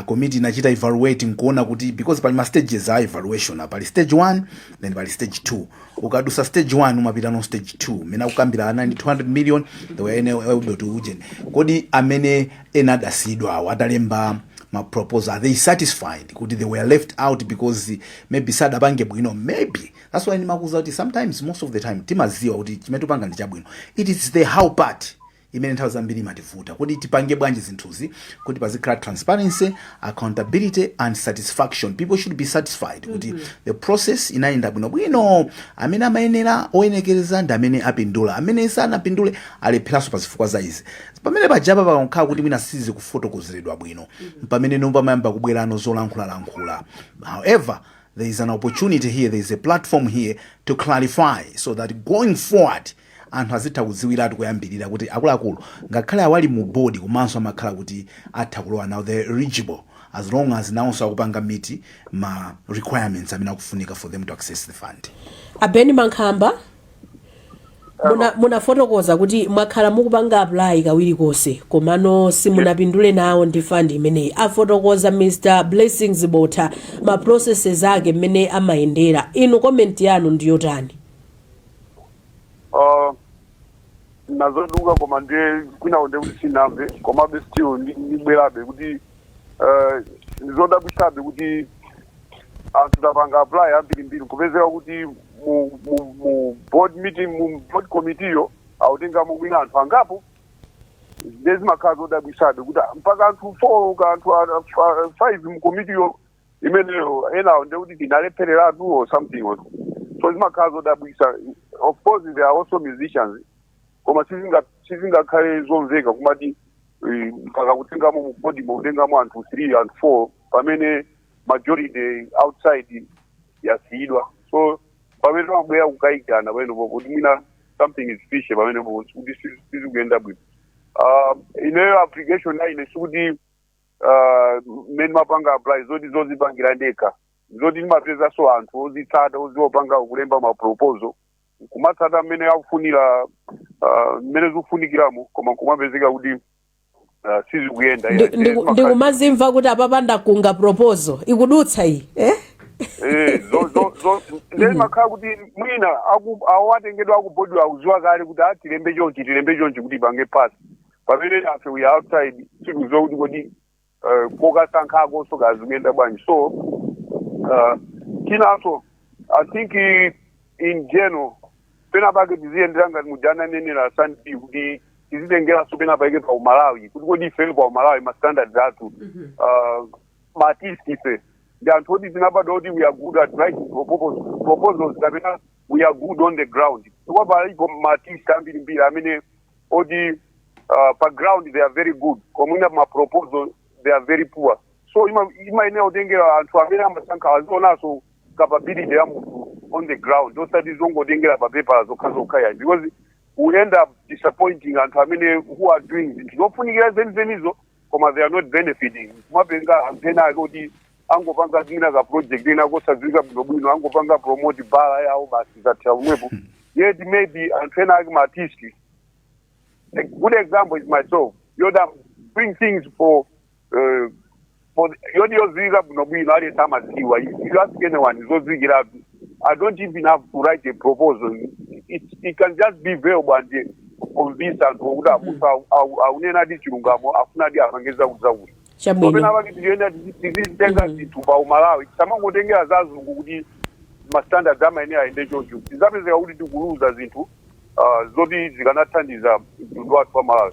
committee inachita evaluate nkuona kuti, because pali ma stages a evaluation, pali stage 1, then pali stage 2. Ukadusa stage 1, umapita no stage 2 mene akukambira ana ndi 200 million. They were able to ujeni. Kodi amene ena adasiyidwa awo atalemba ma proposal, are they satisfied kuti they were left out because maybe sadapange bwino? Maybe that's why ndimakuza kuti sometimes, most of the time, timaziwa kuti chimene tupanga ndi chabwino. It is the how part imene nthawi zambiri imativuta, kuti tipange bwanji zinthuzi kuti pazikhala transparency, accountability and satisfaction. People should be satisfied kuti the process inayenda bwinobwino, amene amayenera oyenekereza ndi amene apindula, amene sanapindule alepheranso pa zifukwa za izi. Pamene pajapa pakakhala kuti mwina sizikufotokozeredwa bwino, pamene nomwe pamayamba kubwerano zolankhulalankhula. However, there is an opportunity here, there is a platform here to clarify so that going forward anthu azitha kudziwiratu kuyambirira kuti akuluakulu, ngakhale awali mu board, komanso amakhala kuti atha kulowa now, they're eligible as long as nawonso akupanga meet ma requirements amene akufunika for them to access the fund. Abeni Mankhamba, munafotokoza kuti mwakhala mukupanga apply kawiri konse, komano simunapindule nawo ndi fund imeneyi. Afotokoza Mr Blessings Botha ma processes ake mmene amayendera. Inu comment yanu ndiyotani? Nazoduka, koma ndiye kwinawo ndiye kuti sinamve, komabe still ndibwerabe kuti ndizodabwisabe kuti anthu tapanga apply ambirimbiri, kupezeka kuti mu board meeting, mu board committee yo awutengamo mwina anthu angapo. Ndiye zimakhala zodabwisabe kuti mpaka anthu four ka anthu five mu committee yo imeneyo, enawo ndiye kuti tinalephereratu or something. So zimakhala zodabwisa. Of course there are also musicians, koma sizingakhale zomveka kumati mpaka kutengamo mu board, kutengamo anthu 3, anthu 4, pamene majority outside yasiyidwa. So pamene pamabwera kukayikana pamenepo kuti mwina something is fishy pamenepo, kuti sizikuyenda bwino. Ineyo application yaine sikuti mmene mapanga apply zoti zozipangira ndekha, zoti ndimapezanso anthu ozitsata, oziwopanga kulemba ma proposal, kumatsata mmene akufunira, mmene zikufunikiramo, koma kumapezeka kuti sizikuyenda. Ndikumazimva kuti apapanda kunga proposal ikudutsa iyi, eh? Eh, zo ndimakhala kuti mwina awo atengedwa aku board akuziwa kale kuti a tilembe chonchi, tilembe chonchi kuti ipange pass, pamene afe we are outside, sikuziwa kuti kodi kokasankhako so kazikuyenda bwanji. So chinanso, I think in general pena pake tiziyendera ngati mujananenera sandi kuti tizitengeranso pena pake pa Umalawi, kuti kodi ifeyo pa Umalawi ma standards athu, ma artist ife ndi anthu oti tinabadwa kuti we are good at writing proposals kapena we are good on the ground? Chifukwa palipo ma artist ambirimbiri amene oti pa ground they are very good, koma ma proposal they are very poor. So imayenera kutengera anthu amene amasankha azionanso capability ya munthu on the ground, osati zongotengera pa paper zokha zokha yayi, because we end up disappointing anthu amene who are doing zinthu zofunikira zenizenizo, koma they are not benefiting. Kumapenga anthu ena ake kuti angopanga zina ka project ena kosadziwika bwinobwino, angopanga promote bala yawo, basi, zathera pomwepo. Yet maybe anthu ena ake, ma artist, a good example is myself, yoda doing things for yoti yodziwika bwinobwino, aliyense amadziwa. If you ask anyone, zodziwikiratu. I don't even have to write a proposal. It can just be verbal and convince anthu kuti amunthu akunena chilungamo, afunadi apangeza kuti zakuti. Chabwino. Pamene tiyenda tizitenga zinthu pa Umalawi, tisamangotengera za azungu kuti ma standards amayenera ayende choncho. Tizapezeka kuti tikuluza zinthu zoti zikanathandiza mtundu wathu wa Malawi.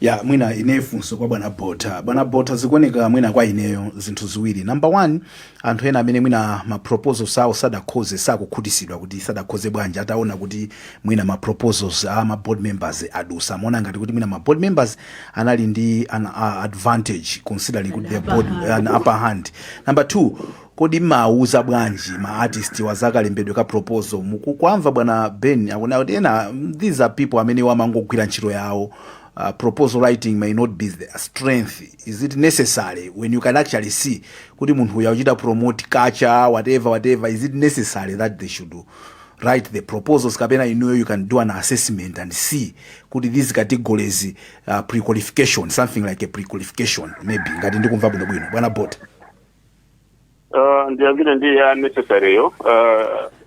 Ya, mwina ine funso kwa bwana Bota. Bwana Bota, zikuoneka mwina kwa ineyo zinthu ziwiri. Number one, anthu ena amene mwina ma proposals awo sadakhoze, sakukhutisidwa kuti sadakhoze bwanji ataona kuti mwina ma proposals a ma board members adusa, amaona ngati kuti mwina ma board members anali ndi an advantage, considering kuti the board an upper hand. Number two, kodi mauza bwanji ma artist wazakalembedwe ka proposal? Mukukwamva bwana Ben akuna kuti ena, these are people amene wamangogwira ntchito yawo. Proposal writing may not be the strength. Is it necessary when you can actually see kuti munthu uyu akuchita promote culture, whatever whatever? Is it necessary that they should Write the proposals, kapena inuyo you can do an assessment and see kuti these categories, pre-qualification, something like a pre-qualification maybe, ngati ndikumva bwinobwino, bwana Bota? Ndiyambire ndi ya necessary yo,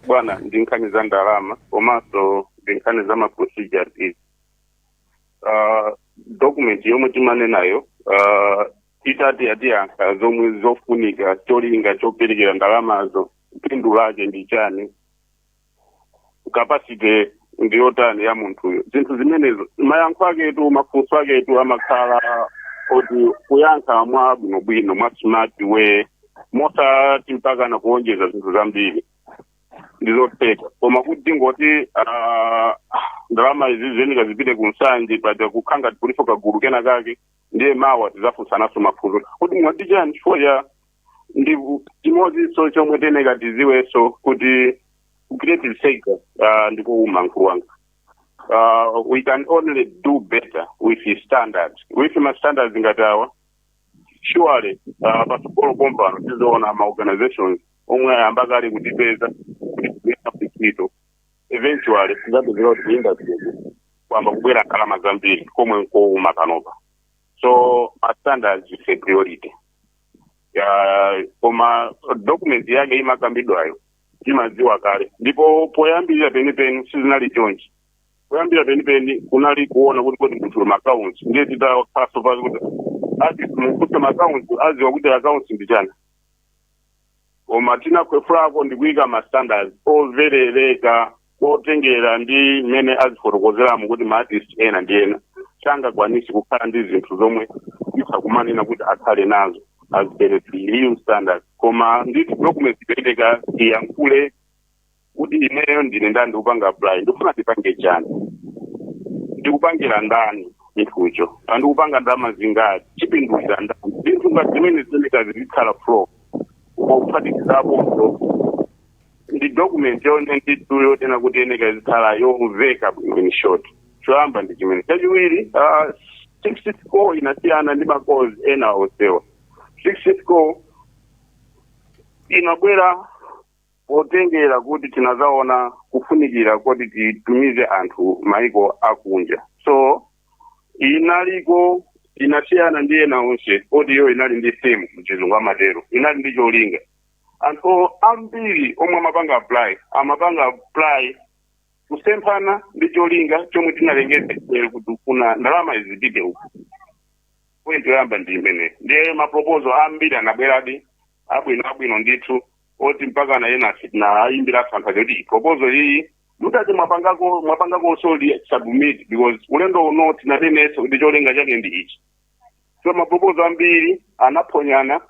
bwana, ndi nkhani za ndalama komanso ndi nkhani za ma procedures izi. Document yomwe timanenayo, itati yatiyankha zomwe zofunika, cholinga choperekera ndalamazo, phindu lake ndi chani, capacity ndiyotani ya munthuyo, zinthu zimenezo, mayankho aketu, mafunso aketu amakhala oti kuyankha mwa bwinobwino, mwa smart way, mosati mpakana kuonjeza zinthu zambiri, ndizotheka. Koma kuti tingoti ndalama izi ziyeneka zipite ku Nsanje, paja kukhanga kulipo kagulu kena kake, ndiye mawa tizafunsanaso mafunso kuti mwati chani, chifukwa cha ndi chimodzinso chomwe teneka tiziwenso kuti creative sector, ndikuuma mkulu wanga, we can only do better with the standards, with ma standards ngati awa. Surely patsogolo pompano tizoona ma organizations omwe ayamba kale kutipeza kuti tigwira ntchito. Eventually tizapezeka kuti ku industry kwamba kubwera ndalama zambiri komwe nkouma panopa. So ma standards is a priority ya, koma document yake imakambidwayo imadziwa kale. Ndipo poyambirira penipeni sizinali chonchi. Poyambira penipeni kunali kuona kuti kodi munthu ma accounts, ndiye titakhaso pasi kuti ati mukuti ma accounts, aziwa kuti accounts ndi chani. Koma tinakhwefulako ndikuyika ma standards overereka otengera ndi mmene azifotokozeramo kuti ma artist ena ndi ena sangakwanisi kukhala ndi zinthu zomwe titha kumanena kuti akhale nazo as per the real standards. Koma nditi document ipereka iyankhule kuti ineyo ndine ndani, ndikupanga apply, ndikufuna ndipange chani, ndikupangira ndani chinthucho, andikupanga ndalama zingati, chipindulira ndani, zinthu ngati zimene zimeneka zizikhala flow. Kuphatikizaponso ndi document yonse ndithu yotena kuti yeneka izikhala yomveka bwino. In short, choyamba ndi chimene. Chachiwiri, 64 call inasiyana ndi ma calls ena onsewa. 64 call inabwera potengera kuti tinazaona kufunikira kuti titumize anthu maiko akunja. So inaliko inasiyana ndi ena onse oti iyo inali ndi theme, mchizungu amatero, inali ndi cholinga. Anthu ambiri omwe amapanga apply, amapanga apply kusemphana ndi cholinga chomwe tinalengeza kuti kuna ndalama izipite uku. Point yoyamba ndi imene. Ndiye ma proposal ambiri anabweradi abwino abwino ndithu, oti mpaka na ena na ayimbira anthu aja kuti proposal iyi mutati mwapangako so submit, because ulendo uno tinanenetsa kuti cholinga chake ndi ichi. So ma proposal ambiri anaphonyana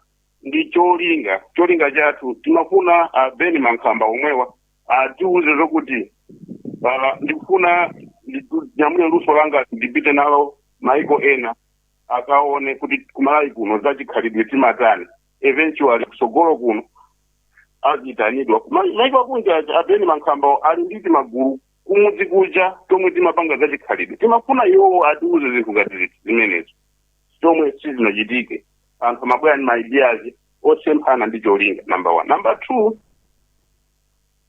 ndi cholinga. Cholinga chathu timafuna a Ben Mankhamba omwewa atiuze zokuti ndikufuna ndinyamule luso langa ndipite nalo maiko ena, akaone kuti kumalawi kuno zachikhalidwe timatani. Eventually kusogolo kuno azitanidwa maiko akunja. A Ben Mankhamba ali nditi magulu kumudzi kuja tomwe timapanga zachikhalidwe. Timafuna iwowo atiuze zinthu ngati zimenezo, chomwe sizinachitike. Anthu amabwera ndi ma ideas osemphana ndi cholinga, number one. Number two,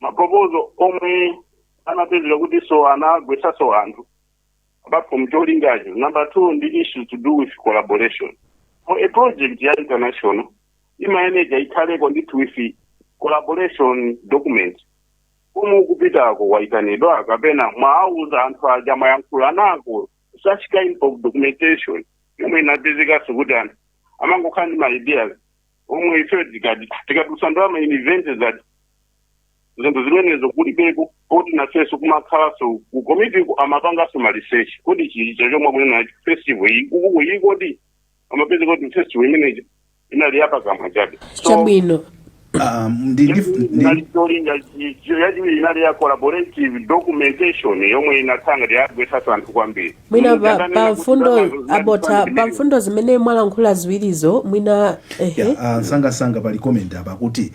ma proposal omwe anapezeka kuti so anagwesaso anthu apart from cholingacho, number two ndi issue to do with collaboration. For a project ya international imayeneka ikhaleko ndithu with collaboration document. Komwe ukupitako waitanidwa kapena mwauza anthu aja, mwayankhula nako, such kind of documentation yomwe inapezekaso kuti anthu amangokhala ndi ma ideas omwe ife tikati tikatusa ndalama in event that zinthu zimenezo kulibeko, poti nafenso kumakhalanso ku komiti amapanganso ma research kuti chicha chomwe kunena festival iyi ukuku iyi, kodi amapeza kuti festival imeneyi inali yapakamwa chabe. So Chabwino. Ndi, inali cholinga yachiwiri inali ya collaborative documentation yomwe inatsanga tiyagwetsanso anthu kwambiri. Mwina pa, Ndanena pa kuti mfundo ndalamazo zinali abota 20 pa mfundo zimene mwalankhula ziwirizo, mwina ehe. Yeah, sangasanga pali comment apa kuti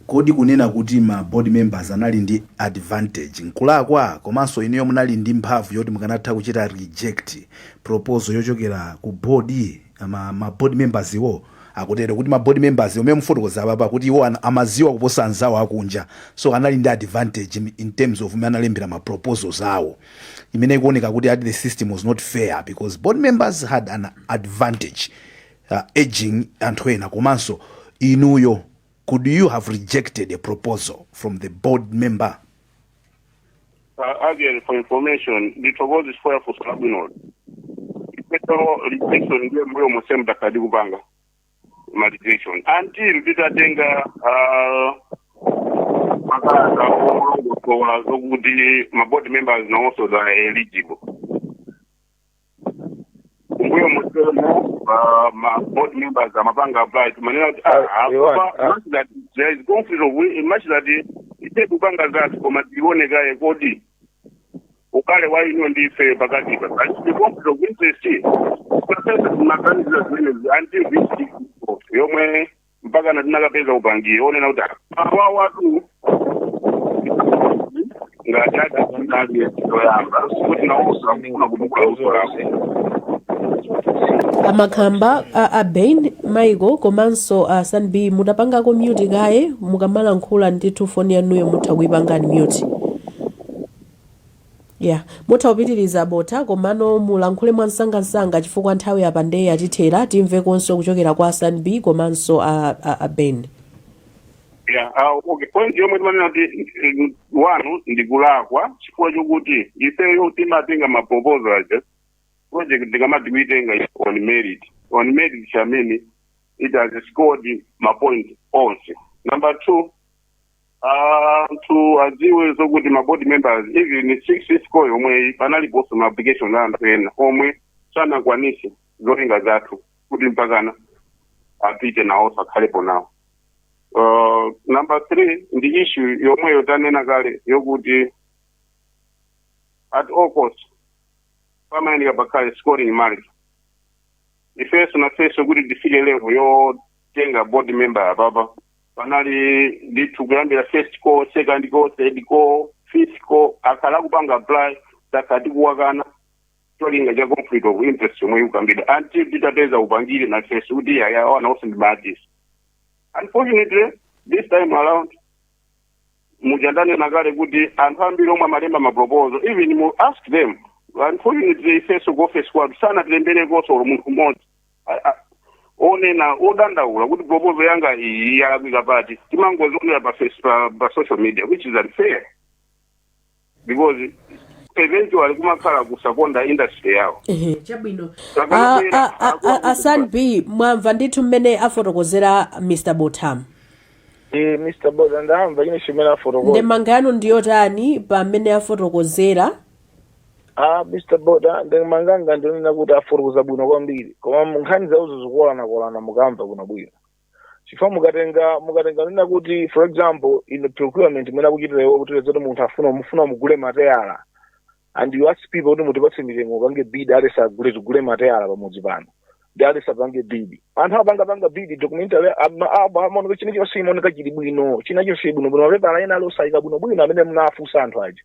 kodi kunena kuti ma board members anali ndi advantage nkulakwa? Komanso inuyo munali ndi mphamvu yoti mukanatha kuchita reject proposal yochokera ku board, ma board members iwo Akutero kuti ma board members omwe mufotokoza apapa kuti iwo amaziwa kuposa anzawo akunja, so anali ndi advantage in terms of mmene analembera ma proposals awo, imene ikuoneka kuti ati the system was not fair because board members had an advantage edging anthu ena. Komanso inuyo, could you have rejected a proposal from the board member? Again, for information, ndithokoze chifukwa funso labwinolo. Ifeto rejection ndiye mbuyo monse takhala tikupanga ma rejection until titatenga makalata olongosola zokuti ma board members nawonso are eligible. Kumbuyo monsemo ma board members amapanga apply, timanena kuti Iwan, apa much that there is conflict of much that ife kupanga zathu, koma tionekaye kodi ukale wa ino ndi ife pakatipa the conflict of interest. Professor, timaganizira zimenezi until this yomwe mpaka na tinakapeza upangiri onena kuti awa watu ngati ati yoyamba kuti nawonso akufuna kutukula luso lako. Amakhamba a Ben Michael komanso a Sanbi, mutapangako mute kaye. Mukamalankhula ndithu, foni yanuyo mutha kuipangani mute. Yeah, mutha kupitiriza Botha, komano mulankhule mwamsangamsanga chifukwa nthawi apa ndeye yatithera. Timvekonso kuchokera kwa Sanbi komanso a Ben. Yeah, okay. Point yomwe timanena kuti wanu ndikulakwa chifukwa chokuti ifeyo timatenga ma proposal aja, project tikamati kuitenga on merit. On merit chamene it has scored ma point onse. Number two, anthu adziwe zokuti ma board members, even six score yomwe panaliponso ma application a anthu ena omwe sanakwanise zolinga zathu kuti mpakana apite nawo, sakhalepo nawo. Number three, ndi issue yomweyo tanena kale yokuti at all cost pamayenera pakhale scoring mark. Ifenso nafenso kuti tifike level yotenga board member apapa, panali ndithu kuyambira first call, second call, third call, fifth call, akhala akupanga apply, takhala tikuwakana cholinga cha conflict of interest yomwe ikukambidwa until titapeza upangiri nafenso kuti yaya wana onse ndi artist. Unfortunately, this time around, mujandanena kale kuti anthu ambiri omwe amalemba ma proposal, even mu ask them, unfortunately ifenso ku office kwathu sanatilemberekonso olo munthu mmodzi onena odandaula kuti proposal yanga iyi yalakwika pati. Timangozionera pa face, pa social media, which is unfair because eventually kumakhala kusakonda industry yawo. Ehe, chabwino. Takamabwera, Asan B, mwamva ndithu mmene afotokozera Mr Botham? Eh, Mr Botha, ndamva chine chimene afotokoza. Ndemanga yanu ndiyotani pamene afotokozera? Ah, Mr Botha, ndemanga ndionena kuti afotokoza bwino kwambiri, koma nkhani zawuzo zikukolanakolana. Mukamva bwino bwino, chifukwa mukatenga nena kuti, for example, in the procurement imene akuchitira iwo, kuti zoti munthu afuna mufuna mugule mateyala and you ask people kuti mutipatse mitengo, upange bid, alesa agule, tigule mateyala pamudzi pano, ndi alesa apange bid. Anthu apanga bid documentary, amaoneka china chonse imaoneka chili bwino, china chonse bwino bwino, mapepala ena ali osayika bwino bwino amene munafunsa anthu aja,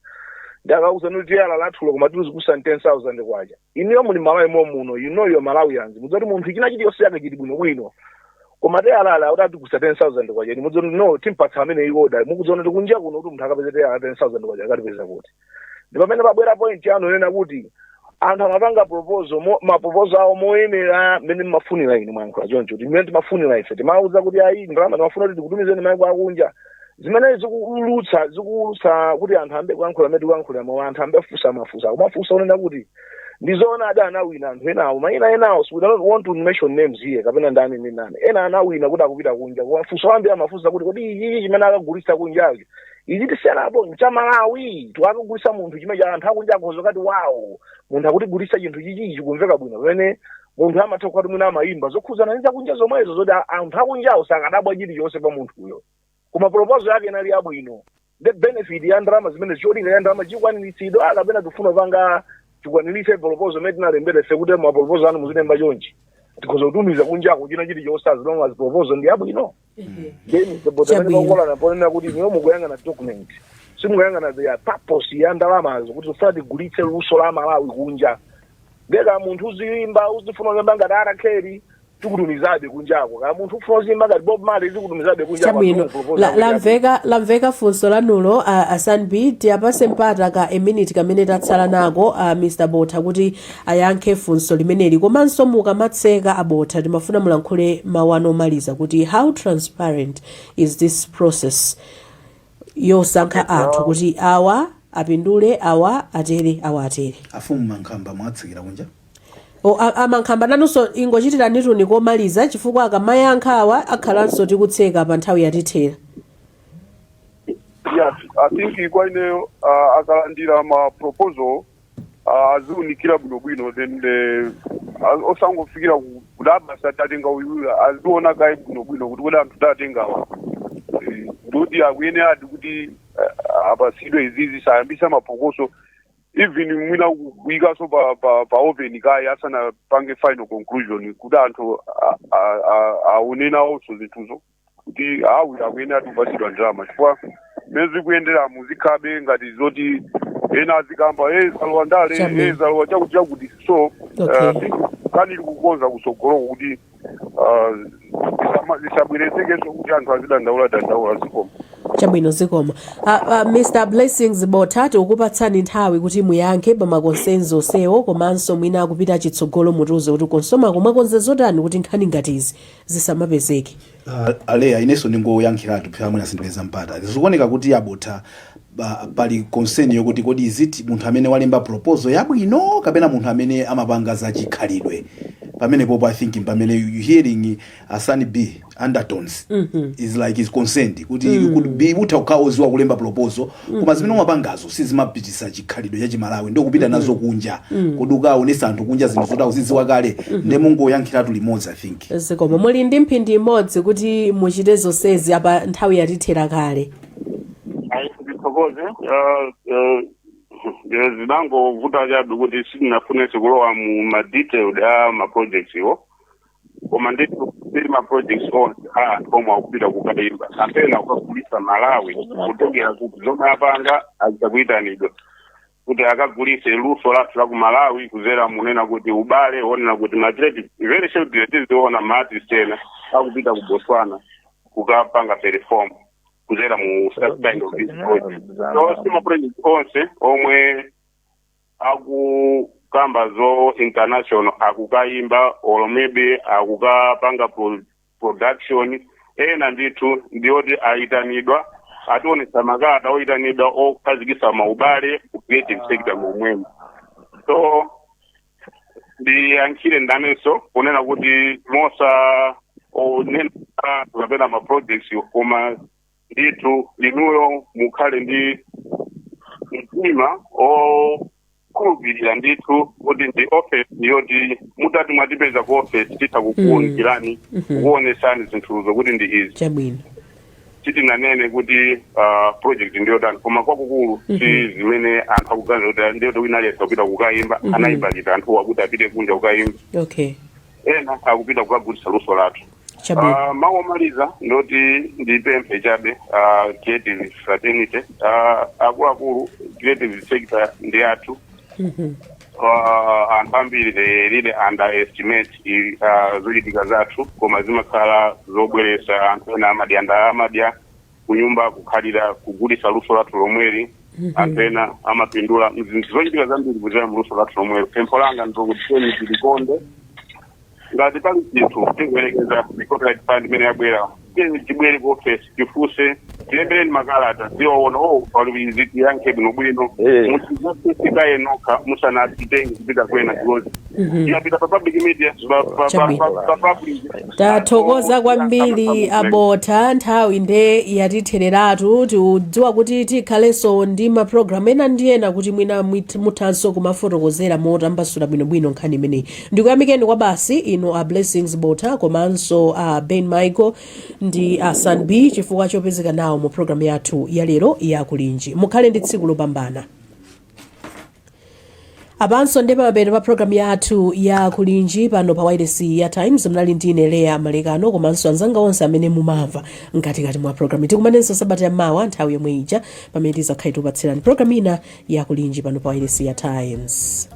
ndi akauza kuti teyala lathulo koma tizikusa 10,000 kwacha. Inuyo muli Malawi mo muno, you know your Malawians, mudzati munthu china chiliyonse yake chili bwino bwino, koma teyala ala akuti atikusa 10,000 kwacha, inu mudzati no, timpatsa amene ioda. Mukudziona kuti kunja kuno kuti munthu akapeza teyala 10,000 kwacha akatipeza kuti? Ndi pamene pabwera point yanu nena kuti anthu amapanga proposal ma proposal awo moyenera mmene mmafunira inu. Mwayankhula choncho kuti mmene timafunira ife, timauza kuti ayi, ndalama timafuna kuti tikutumizeni maiko akunja. Zimene zikuulutsa kuti anthu ambe kuyankhula mmene tikuyankhula mo, anthu ambe afunsa mafunsa, kumafunsa unena kuti ndizoona adi anawina anthu enawo, mayina enawo, so we don't want to mention names here kapena ndani ndi ndani, ena anawina kuti akupita kunja, koma funso ambiri amafunsa kuti kodi ichichi chimene akagulitsa kunjacho, ichi tisiyanapo cha Malawi, tikakagulitsa munthu chimene cha anthu akunja akhoza kati wawo, munthu akutigulitsa chinthu chichi chikumveka bwino, pamene munthu amatha kukati mwina amayimba zokhuzana ndi zakunja zomwezo, zoti anthu akunjawo sakadabwa chilichonse pa munthuyo, koma proposal yake inali yabwino. The benefit ya ndalama zimene cholinga ya ndalama chikwaniritsidwa kapena tifuna panga tikwaniritse proposal imene tinalembera ife kuti ma proposal anu muzilemba chonchi, tikhoza kutumiza kunjako china chilichonse as long as proposal ndi yabwino. Then the board amene Chabwino. pakukolana ponena kuti niyo mukuyang'ana document, simukuyang'ana the purpose ya ndalamazo kuti tifuna tigulitse luso la Malawi kunja. Ndeka munthu uziyimba, uzifuna kulemba ngati R Kelly. Tikutumizabe kunjako. Kaya munthu ufuna uzimba ngati Bob Marley, tikutumizabe kunjako. Chabwino. Anthu proposal kuti Lamveka funso lanulo, asanbi tiyapase mpata ka a minute kamene tatsala nako Mr Botha kuti ayankhe funso limeneli. Komanso mukamatseka, abotha, timafuna mulankhule mawu anu omaliza kuti how transparent is this process yosankha anthu kuti awa apindule, awa atere, awa atere? Afumu Mankhamba mwatsikira kunja. O, amankhamba nanunso ingochitirani tuni komaliza, chifukwa akamayankha awa akhalanso tikutseka pa nthawi yatithera. Yes, I think kwa ineyo, akalandira ma proposal, aziunikira bwinobwino, then osangofikira kuti abasi tatenga uyuyu. Aziona kaye bwinobwino kuti kodi anthu tatengawa ndikuti akuyeneradi kuti apasidwe izizi, sayambisa mapokoso, even mwina kuyikaso pa open kaye asanapange final conclusion, kuti anthu aone nawonso zinthuzo kuti awi akuyenera kupasidwa ndalama, chifukwa mmene zikuyendera muzikhabe ngati zoti ena azikamba, e zalowa ndale, e zalowa chakuti chakuti. So kani likukonza kusogoloko kuti zisabwerezekenso kuti anthu azidandaula dandaula. Zikoma. Chabwino, zikoma. Mr Blessings Botha, tikukupatsani nthawi kuti muyankhe pa ma concerns onsewo, komanso mwina akupita chitsogolo mutiuze kuti COSOMA mwakonza zotani kuti nkhani ngati izi zisamapezeke. Aleya, inenso ndingoyankhiratu phera, mwina sindipeza mpata. Zikuoneka kuti abotha pali concern yokuti kodi iziti munthu amene walemba proposal yabwino kapena munthu amene amapanga zachikhalidwe pamenepopo. I think pamene you hearing Asani B undertones is like is concerned kuti you could be, utha kukhala oziwa kulemba proposal, koma zimene umapangazo sizimapitisa chikhalidwe cha Chimalawi, ndokupita nazo kunja, kodi ukaonesa anthu kunja zinthu zoti akuzidziwa kale? Nde mungoyankhiratu limodzi, I think. Zikoma. Muli ndi mphindi imodzi kuti muchite zonsezi, apa nthawi yatithera kale. Ayi, ndithokoze. Zinangovuta chabe kuti sindinafunenso kulowa mu ma detailed a ma projects iwo, koma ndithu sili ma projects onse a anthu omwe akupita kukayimba kapena kukagulisa Malawi, kutengera kuti zomwe apanga azitakuyitanidwa kuti akagulise luso lathu la ku Malawi kuzera munena kuti ubale wonena kuti ma creative, very shortly tiziona ma artist ena akupita ku Botswana kukapanga perform kuzera mu such kind of this project. So si ma project onse omwe akukamba zo international akukayimba or maybe akukapanga production. Ena ndithu ndiyoti ayitanidwa, ationetsa makalata oyitanidwa okhazikitsa maubale ku creative sector momwemo. So ndiyankhire ndanenso kunena kuti mosa onena kapena ma projects, koma ndithu inuyo mukhale ndi mtima okhulupirira ndithu kuti ndi office yoti mutati mwatipeza ku office, titha kukuwunikirani, kukuonesani zinthuzo kuti ndi izi. Sitinanene kuti project ndiyotani, koma kwakukulu si zimene anthu akuganiza kuti ndiyoti wina aliyense akupita kukayimba. Anayimba lita anthuwa kuti apite kunja kukayimba? Ena akupita kukagulitsa luso lathu. Mawu omaliza ndoti ndipemphe chabe creative fraternity, akuluakulu, creative sector ndi athu. Anthu ambiri they really underestimate zochitika zathu, koma zimakhala zobweresa anthu ena amadya amadya kunyumba, kukhalira kugulisa luso lathu lomweli. Anthu ena amapindula zinthu zochitika zambiri kudzera mu luso lathu lomweli. Pempho langa ndikuti tiyeni tilikonde. Ngati pali chinthu tikuyerekeza the copyright fund imene yabwera, tiyeni tibwere ku office, tifunse, tilembereni makalata, tiwaona, oh, pali izi, tiyankhe bwinobwino. Musizafika nokha musanatitenge kupita kwena, because tikapita pa public media, pa public. Tathokoza kwambiri, abotha. Nthawi nde yatithereratu. Tikudziwa kuti tikhalenso ndi mapulogalamu ena ndi ena kuti mwina muthanso kumafotokozera motambasula bwinobwino nkhani imeneyi. Ndikuyamikeni kwa basi inu a Blessings Botha komanso a Ben Michael ndi a San B chifukwa chopezeka nawo mu programu yathu ya lero ya Kulinji. Mukhale ndi tsiku lopambana. Apanso ndi pamapeto pa programu yathu ya Kulinji pano pa wailesi ya Times. Mnali ndine Leya Malekano komanso anzanga onse amene mumamva mkatikati mwa programu. Tikumanenso sabata yamawa nthawi yomwe ija pamene tizakhale tikupatsirani programu ina ya Kulinji pano pa wailesi ya Times.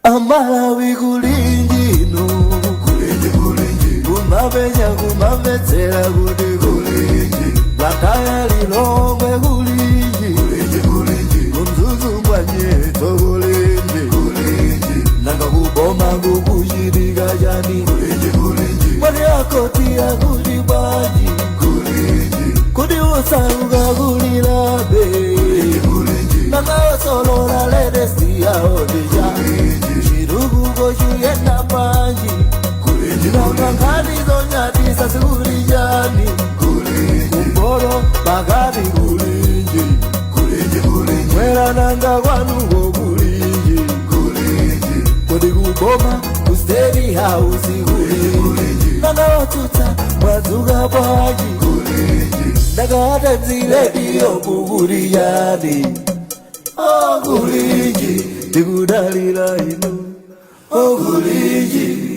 Amalawi, kulinji no, kulinji, kulinji. Kumapenya kumamvetsera kuti kulinji. Blantyre, Lilongwe kulinji. Kumzuzu kwanyetso kulinji. Nanga kuboma kukuchitika chani? Mwati akoti akuti bwanji? Kuti usauka kulilabe? Nanga osolola latest yaonija? Chitukuko chuyenda bwanji? Nanga nkhani zonyadisa zikuli chani? Kumporo pakati kulinji? Mwera nanga kwanuko kulinji? Kodi kuboma ku State House kulinji? Nanga otsutsa mwadzuka bwanji? Ndakata Radio kukuli yani? Okulinji, tikudalira inu. Okulinji.